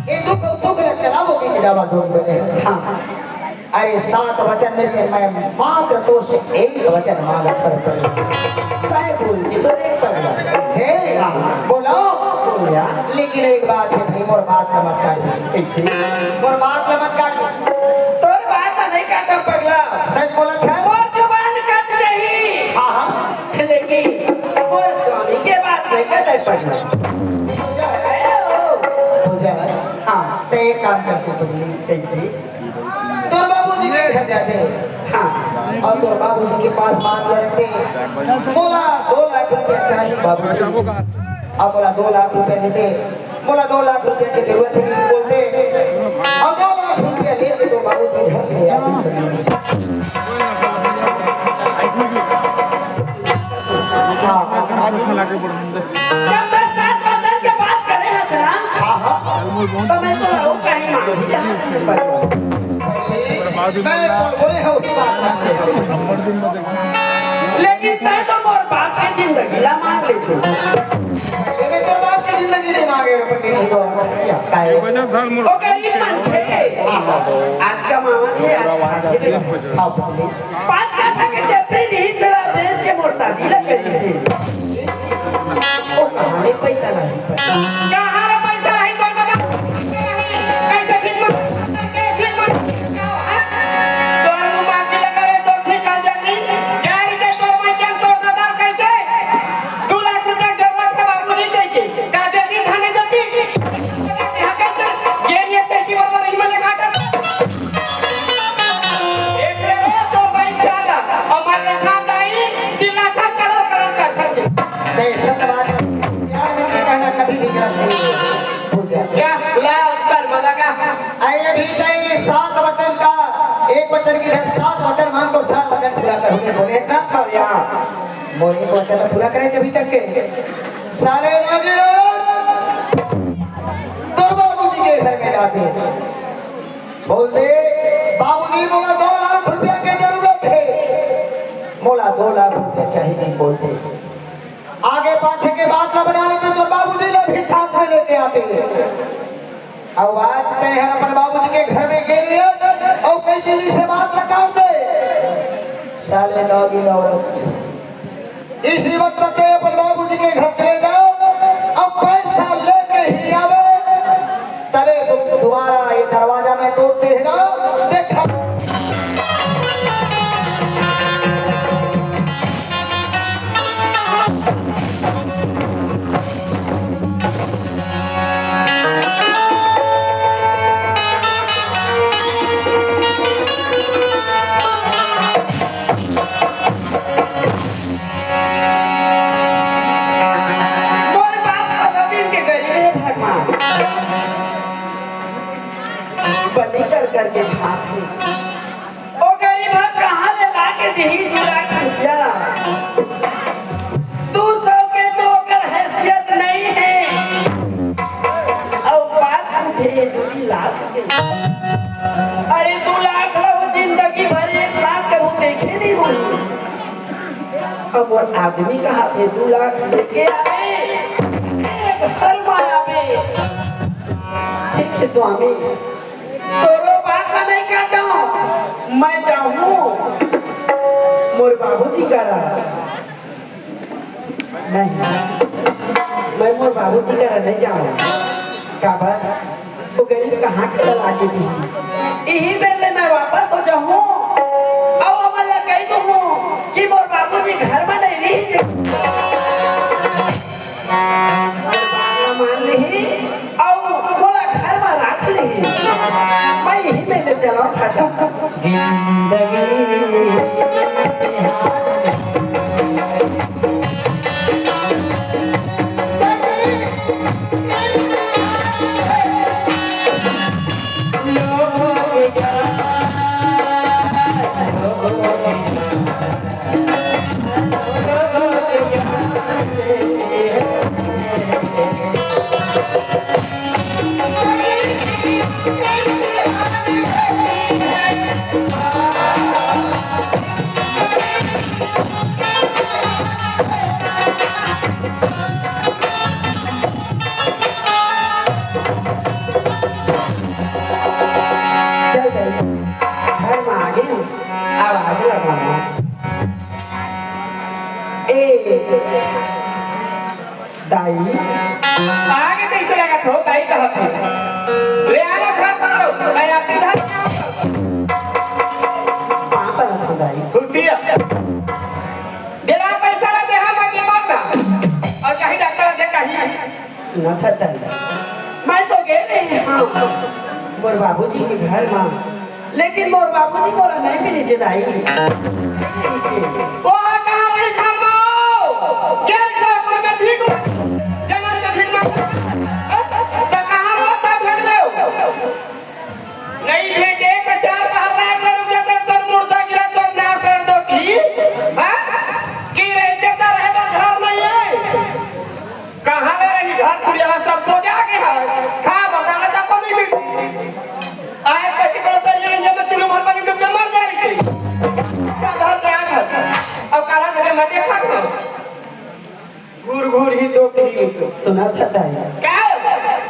ये दुख और सुख ला चलाबो के जावर जोड़ी बने हन। हाँ। अरे, सात वचन में से मैं मात्र तोर से एक वचन मांगत हँव। तैं बोल के तो देख पगला। कैसे? हाँ। बोलो। बोल यार। लेकिन एक बात है भाई, मोर बात ला मत काट। कैसे? मोर बात ला मत काट। तोर बात ला नहीं काटँव पगला। सच बोलत हँव। मोर जुबान कट जाही। हाँ, हाँ। लेकिन मोर स्वामी के बात नहीं काटँव पगला। पूजा। हाँ, तैं एक काम करते पगली। कैसे? तोर बाबूजी के घर जाते। हाँ। और तोर बाबूजी के पास बात करते, "मोला दो लाख रुपया चाहिए बाबूजी।" अब मोला दो लाख रुपया देते, "मोला दो लाख रुपया के जरूरत है," बोलते, और दो लाख तो मैं तो रहूं कहीं मांगी जहां से पकड़ो। मैं तो बोले हो ही बात मानते हो। लेकिन तय तो मोर बाप के जिंदगी ला मांग ले छो। ये तोर बाप के जिंदगी नहीं मांगे रे पति नहीं तो। अच्छा, काय? वो गरीब मनखे। आज कमावत हे, आज खाथे। हाँ, बोले। पाँच काठा के टेपरी रिहिस तेला बेच के मोर शादी ला करिस हे। ओ कहाँ ले पैसा लाही? कहाँ ले पैसा लाही तोर ददा? कैसे भीख मांग, कैसे भीख मांग? तोर मुंह मांगी लगा रे, तोर ठीक कर जाती। चार के तोर मैं क्या तोर ददा कैसे? दो लाख रुपया जरूरत है बाबूजी कैसे? का देती, धन देती? ये नहीं पैसे बराबर इमले काटत। एकरे रे तो भाई चाला, हमारे खानदानी चिल्ला था, करो, करो, कर था। दहशतवाद, यार, मेरी कहना कभी भी गलत नहीं है। भूल जा। क्या? ला, उत्तर बता का? अरे, अभी तय सात वचन का, एक वचन की जगह सात वचन मांग और सात वचन पूरा करूंगे। बोले, इतना कब यहाँ? बोले, एक वचन पूरा करे अभी तक के। साले नागिन, तोर बाबूजी के घर में जाते। बोलते, "बाबूजी, मोला दो लाख रुपया के जरूरत हे, मोला दो लाख रुपया चाहिए।" बोलते, आगे पाछे के बात ला बना लेते, तो बाबूजी ला भी साथ में लेके आते। अब आज तय हर अपन बाबूजी के घर में गे रहे, और कई चीज से बात ला काट दे। साले नागिन औरत। इसी वक्त ते अपन बाबूजी के घर चले जाओ, अब पैसा लेके ही आवे, तबे तुम दोबारा ये दरवाजा में तो चेहरा देखा। मोर बाप सदा दिन के गरीब हे भगवान, बनी कर कर के खात हे। ओ गरीब ह कहाँ ले ला के दिही दू लाख रुपया ला? दू सौ के तो ओकर हैसियत नहीं हे। अउ बात उठे दू लाख के। अरे दू लाख ला वो जिंदगी भर एक साथ कभू देखे नहीं होही। अब वो आदमी कहा थे दू लाख लेके आवे, ए, घर में आवे। ठीक है स्वामी, तोरो बात ला नहीं काटो, मैं जाहूँ मोर बाबूजी करा। नहीं, मैं मोर बाबूजी करा नहीं जाहूँ। काबर? वो गरीब कहाँ के चला के दी? इही बेर ले मैं वापस हो जाहूँ। अउ ओमन ला कही दूहूँ कि मोर बाबूजी घर में नहीं रही जे। मोर बात ला मान लिही, अउ मोला घर में राख लिही। मैं इही बेर ले चला फटा। चल भाई, घर में आ गए, आवाज लगाओ। ए दाई। आगे कैसे लगा थो, दाई कहत हो। ले आना घर पर, मैं आपकी घर। पाँव परत हो दाई। खुशी है। मेरा पैसा ला दे, हाँ, मैं बीमार ना। और कहीं डॉक्टर दे कहीं। सुना था तन। मैं तो गे रहे हाँ मोर बाबूजी के घर में, लेकिन मोर बाबूजी मोला नहीं मिले जे दाई। वो कहाँ रही घर में? क्या छोड़ में भीख, जन्म के भीख मांग। तो कहाँ रहता भेड़ में? नहीं भेटे तो चार बार रात में रुक जाते, तो मुर्दा गिरा, तो ना कर दो की, हाँ? की रही, देता रहे, बस घर नहीं है। कहाँ ले रही घर, कुड़िया सब तो जाके है। खा बताना घूर घूर ही दो किलोमीटर। सुना था दाई। का?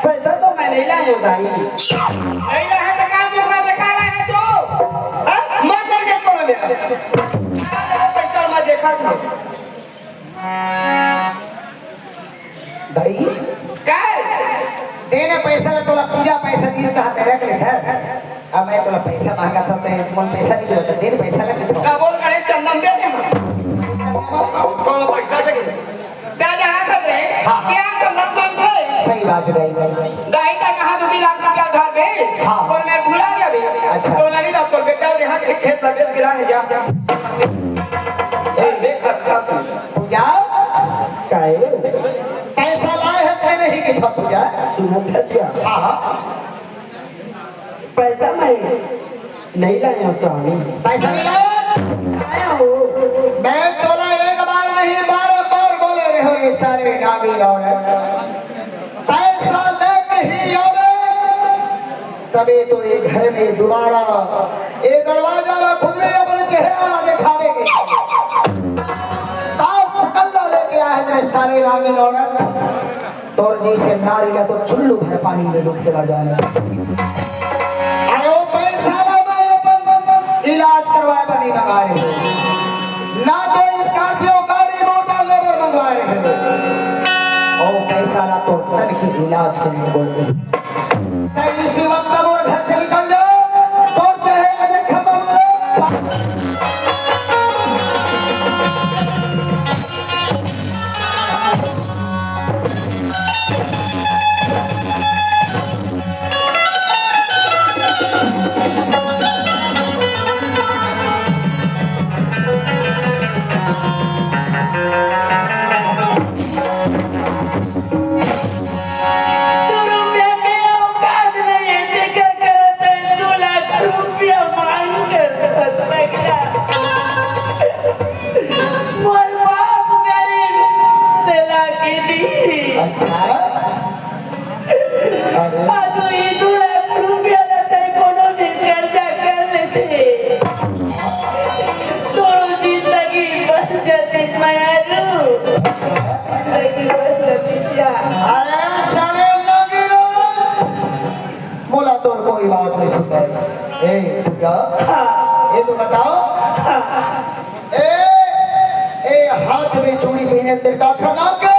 पैसा तो मैं नहीं लाया दाई। नहीं लाया तो का मुंह में देखा लाया जो? हाँ? मर कर के करो मेरा। पैसा मैं देखा था। दाई। का? देने पैसा ले तोला पूजा पैसा दिए कहा तेरे के लिए था। अब मैं तोला पैसा मांगा था, ते मोल पैसा नहीं देता, दे पैसा लगे तो। का बोल रहे चंदन दे दे हम। कौन पैसा दे? दादा हाँ कर रहे। हाँ, हाँ। क्या सम्राट मान थे? सही बात है भाई, भाई, भाई। दाई का कहा दो तीन लाख रुपया उधार दे। हाँ। और मैं भुला गया भी। अच्छा। तो नहीं तो बेटा यहाँ के खेत लगे गिरा है क्या? ए, देख खस खस। पूजा। काहे? पैसा लाए है कि नहीं कि था पूजा? सुनत है क्या? हाँ, हाँ। पैसा मैं नहीं लाया स्वामी। पैसा नहीं लाया? लाया हूँ। मैं तोला एक बार नहीं, बारंबार बोले रहे हो ये सारे नागिन औरत। पैसा लेके ही आओ रे। तबे तो ये घर में दोबारा ये दरवाजा ला खुद में अपन चेहरा ला दिखावे के। ताव सकल्ला लेके आए रे सारे नागिन औरत। तोर जैसे नारी ला तो चुल्लू भर पानी में डूब के मर जाना। अरे वो पैसा ला मैं अपन इलाज करवाए बर नहीं मंगा रहे हो, ना तो स्कॉर्पियो गाड़ी मोटर लेबर मंगवा रहे हो। ओ पैसा ला तो तन के इलाज के लिए बोल रहे हो। तै इसी वक्त मोर घर से निकल जा, तोर चेहरा देखा मैं दू रुपया के औकात नहीं है, तेकर करत है दू लाख रुपया मांग के पगला। मोर बाप गरीब, तेला के दी। अच्छा। अरे। आज ई दू लाख रुपया ला तै कोनो भी कर्जा कर लेते। तोरो जिंदगी बन जाती मयारू। जिंदगी बन जाती क्या? अरे सारे नगीनो। मोला तोर कोई बात नहीं सुनता है। ए, पूजा। हाँ। ये तो बताओ। हाँ। ए, ए, हाथ में चूड़ी पहने तेरे का आखर नाम के?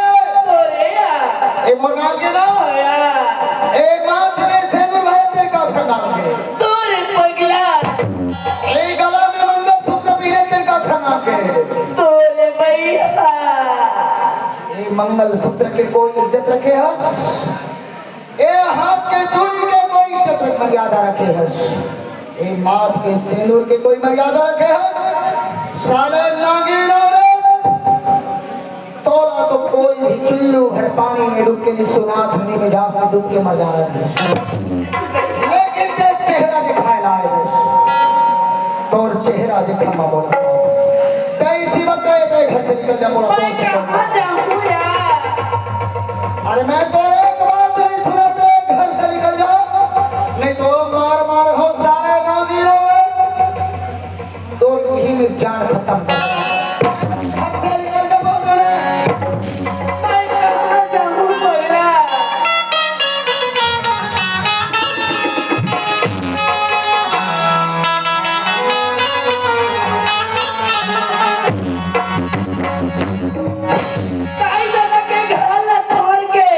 तोरे या। ए, मोर नाम के ना? या। ए, माथ में सेंदूर भरे तेरे का आखर नाम के? तोरे पगला। ए, गला में मंगलसूत्र पहने तेरे का आखर नाम के? तोरे भैया। ए, मंगलसूत्र के कोई इज्जत रखे हस? ए हाथ के चूड़ी के कोई इज्जत मर्यादा रखे हस, ए माथ के सेंदूर के कोई मर्यादा रखे हस? साले नागिन औरत, तोला तो कोई भी चुल्लू भर पानी में डूब के निस्सुनाथ नदी में जाके डूब के मर जाना है। लेकिन ते चेहरा दिखाए लाए हस, तोर चेहरा दिखा मा बोला। तै इसी वक्त ए, ए घर से निकल जा, बोला, मैं तोर से कहाँ जाऊँ यार? अरे मैं तो एक बात नहीं सुना, तो घर से निकल जा, नहीं तो मार मार हो सारे नागिन। तो यही में जान खत्म कर। घर से निकल जा, बोल रहे। मैं कहाँ जाऊँ बोला? ताई दादा के घर ला छोड़ के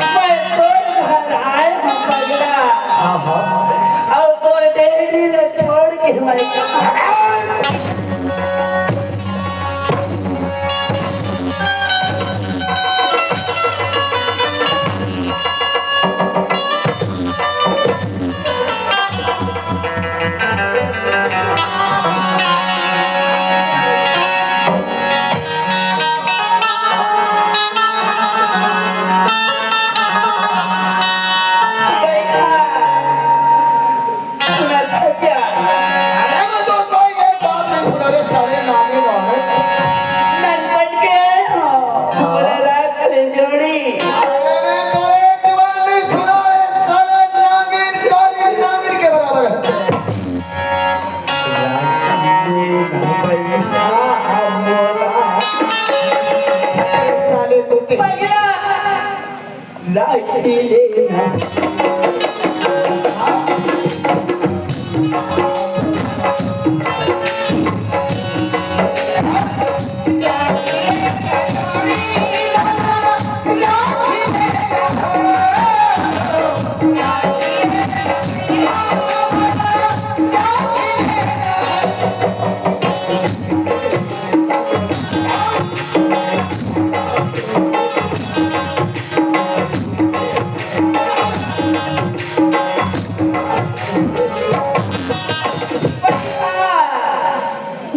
मैं तोर घर आए हँव पगला। हाँ, हाँ। अउ तोर डेहरी ला छोड़ के मैं कहाँ?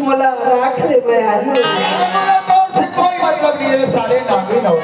मोला राख ले, मैं आलू। अरे मोला तोर से कोई मतलब नहीं है रे साले, नागिन हो।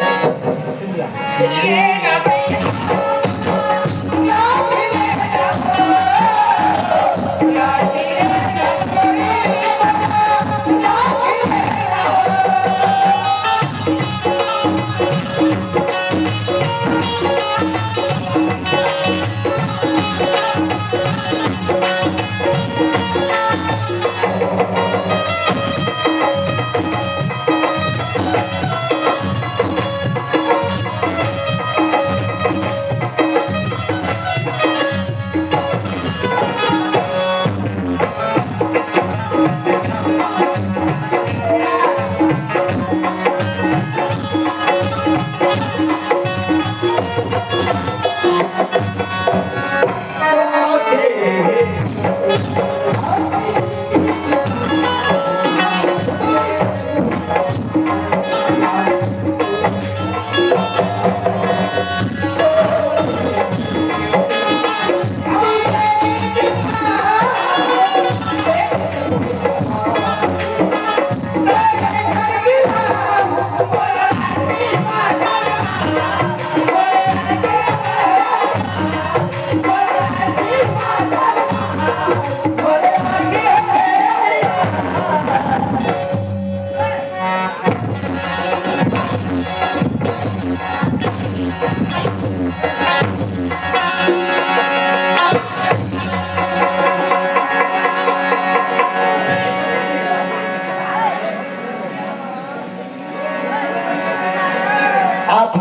आप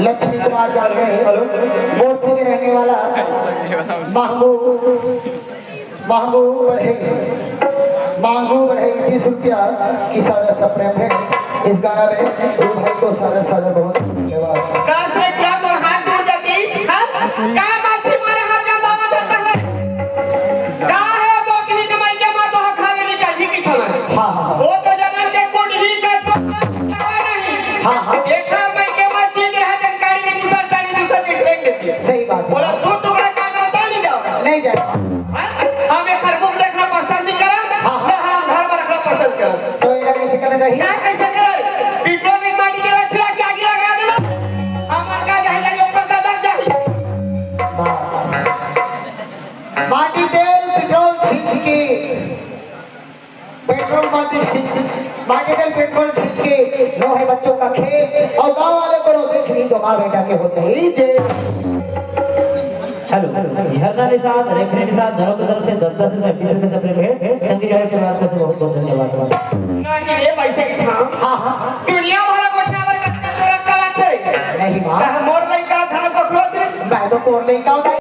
लक्ष्मी कुमार जान रहे हैं, हेलो। मोरसी के रहने वाला महबूब, महबूब बढ़े, महबूब बढ़े तीस रुपया की सादा सा प्रेम है। इस गाना में दो भाई को सादा सादा बहुत धन्यवाद। का से पूरा तोर हाथ टूट जाती, हाँ? का माछी मारे हाथ का बाबा था तंग? का है दो किलो के माई के माँ तो खा लेने का ठीक ही था। हाँ, हाँ, हाँ। वो तो जन्म के कुछ ही कर तो नहीं। हाँ, हाँ। देखा मैं के माँ चीज रहा जानकारी में दूसर तारी दूसर देख लेंगे। सही बात है। बोला दो टुकड़ा का करता नहीं जाओ। नहीं जाए। हाँ? हम एक प्रमुख देखना पसंद नहीं करम, हाँ, हाँ। ना हम घर में रखना पसंद करम। तो इधर कैसे करना चाहिए? क्या कैसे करे? पेट्रोल में माटी के लछड़ा के आगे लगा देना। हम का जाए जाए ऊपर का दस जाए। वाह। माटी तेल पेट्रोल छींच के, पेट्रोल माटी छींच के, माटी तेल पेट्रोल छींच के, नो है बच्चों का खेल, और गांव वाले को नो देख ली तो माँ बेटा के होते ही जे। हेलो, झरना निषाद, रेफरी निषाद, दोनों की तरफ से दस दस रुपए, बीस रुपए से प्रेम है। संगीत डायरेक्टर आपको से बहुत बहुत धन्यवाद। नहीं रे, पैसे की थाम। हाँ, हाँ, हाँ। दुनिया भर गोठिया बर कतका तोरा कला छे। नहीं बा। कहा मोर लइका धन पकड़ो छे। मैं तो तोर लइका हूँ।